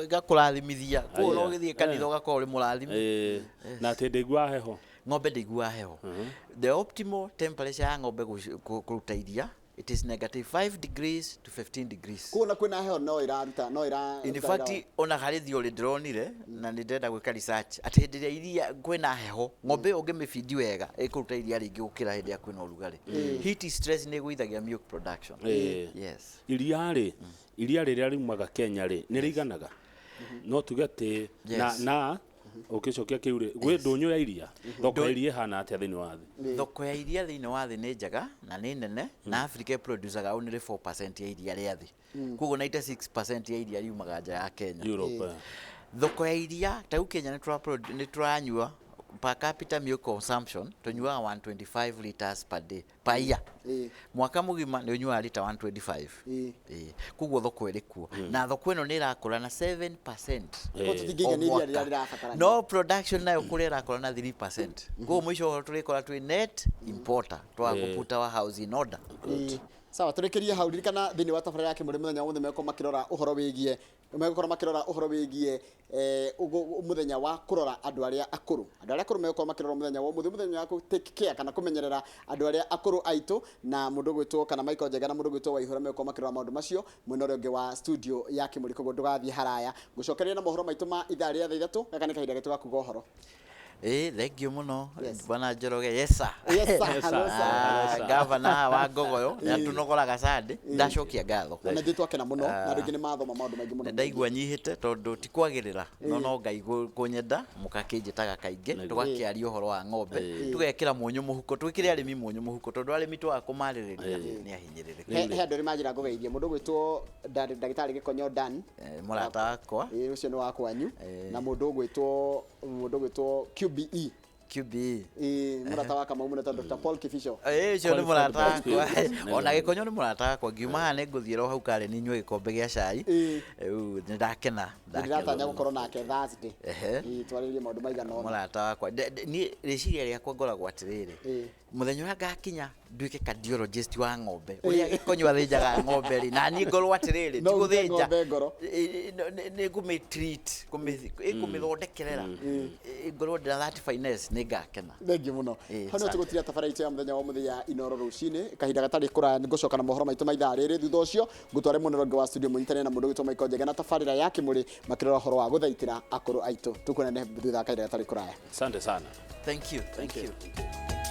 igakũrathimithia, koguo no Aya. ũgĩthiĩ kanitha ũgakorwo ũrĩ mũrathime. Na atĩ ndĩiguaga heho? Ng'ombe ndĩiguaga heho. The optimal temperature ya ng'ombe kũruta iria, it is negative 5 degrees to 15 degrees. Kuo na kwĩna heho no ĩraruta, no ĩra In fact, ona harĩ theory ndĩronire na nĩ ndĩrenda gwĩka research atĩ hĩndĩ ĩrĩa iria kwĩna heho, ng'ombe ĩyo ũngĩmĩbindi wega ĩkũruta iria rĩingĩ gũkĩra hĩndĩ ĩrĩa kwĩna ũrugarĩ. Heat stress nĩ ĩgũithagia milk production. Yes. Iria rĩ, iria rĩrĩa riumaga Kenya rĩ, nĩ rĩiganaga? No tuge atĩ na na ũkĩcokia kĩu rĩ, gwĩ ndũnyũ ya iria, thoko ya iria ĩhana atĩa thĩinĩ wa thĩ? Thoko ya iria thĩinĩ wa thĩ nĩ njega na nĩ nene, na Africa producaga only 4% ya iria rĩa thĩ, koguo 96% ya iria riumaga nja ya Kenya. Europe. Thoko ya iria ta rĩu Kenya nĩ tũranyua per capita milk consumption, tũnyuaga 125 liters per day, per year. Mwaka mũgima nĩ ũnyuaga lita 125. Ĩĩ. Koguo thoko ĩrĩ kuo, na thoko ĩno nĩ ĩrakũra na 7% Koguo tũtingĩigania o iria mwaka. rĩrĩa rĩrabatarania. No production nayo kũrĩa ĩrakũra na 3%, koguo mũico ũhoro tũrĩkora twĩ net importer, twaga kũ put our house in order. Ĩĩ. Sawa, tũrĩkĩrie hau. Ririkana thĩinĩ wa tabarĩra ya Kĩmũrĩ mũthenya wa mũthenya megũkorwo makĩrora ũhoro wĩgiĩ mũthenya wa kũrora andũ arĩa akũrũ. Andũ arĩa akũrũ megũkorwo makĩrora mũthenya wa ũmũthĩ, mũthenya wa kũ take care kana kũmenyerera andũ arĩa akũrũ aitũ, na mũndũ gwĩtwo kana Michael Njega na mũndũ gwĩtwo Waihũra megũkorwo makĩrora maũndũ macio mwena ũrĩa ũngĩ wa studio ya Kĩmũrĩ. Koguo ndũgathiĩ haraya, ngũcokeria na mohoro maitũ ma ithaa rĩa thaa 3. Gaka nĩ kahinda gaitũ ga kuga ũhoro. Ĩĩ, thank you mũno. Yes. Bwana Njoroge, yes sir. Yes sir. Yes, sir. Hello, sir. Ah, Yes, sir. gavana wa Ngogoyo nĩ atũnogoraga Sunday, ndacokia ngatho. Na ithuĩ twakena mũno na andũ aingĩ nĩ mathoma maũndũ maingĩ mũno. Ndaigua nyihĩte tondũ ti kwagĩrĩra, no no Ngai kũnyenda mũkakĩnjĩtaga kaingĩ, tũgakĩaria ũhoro wa ng'ombe, tũgekĩra mũnyũ mũhuko, twĩkĩre arĩmi mũnyũ mũhuko, tondũ arĩmi twaga kũmarĩrĩria nĩ ahinyĩrĩrĩku. He andũ arĩa manjĩra ngũgeithie mũndũ ũgwĩtwo ndagĩtarĩ Gĩkonyo Dan. Mũrata wakwa. Ĩĩ, ũcio nĩ wa kwanyu. Na mũndũ ũgwĩtwo QBE. QBE. Ĩĩ, mũrata wa Kamau mũno, Dr. Paul Kibicho. Ĩĩ, ũcio nĩ mũrata Qualified by wakwa. experience. Ona Gĩkonyo nĩ mũrata wakwa. Ngiuma haha nĩ ngũthiĩra o hau Karen nyue gĩkombe gĩa cai. Rĩu nĩ ndakena. Ndĩratanya gũkorwo nake Thursday. Ehe. Ĩĩ, twarĩrĩrie maũndũ maigana ũna. Mũrata wakwa. Niĩ rĩciria rĩakwa ngoragwo atĩrĩrĩ, mũthenya ũrĩa ngakinya nduĩke cardiologist wa ng'ombe, ũrĩa Gĩkonyo athĩnjaga ng'ombe rĩ, na niĩ ngorwo atĩrĩrĩ, ti No ũrute gũthĩnja. ng'ombe ngoro. Nĩ ngũmĩ treat, kũmĩthondekerera. Ngorwo ndĩna that finesse, nĩ ngakena. Thengiũ mũno. Ĩĩ, Hau nĩho asante. tũgũtiria tabarĩra itũ ya mũthenya wa mũthenya ya Inoro rũcinĩ. Kahinda gatarĩ kũraya nĩngũcoka na mohoro maitũ ma ithaa rĩrĩ. Thutha ũcio ngũtware mũnero ũngĩ wa studio mũnyitanĩre na mũndũ ũgwĩtwo Michael Njega na tabarĩra ya Kĩmũrĩ, makĩrora ũhoro wa gũthaitĩra akũrũ aitũ. Tũkuonane thutha wa kahinda gatarĩ kũraya. Asante sana. Thank you, thank you. Thank you.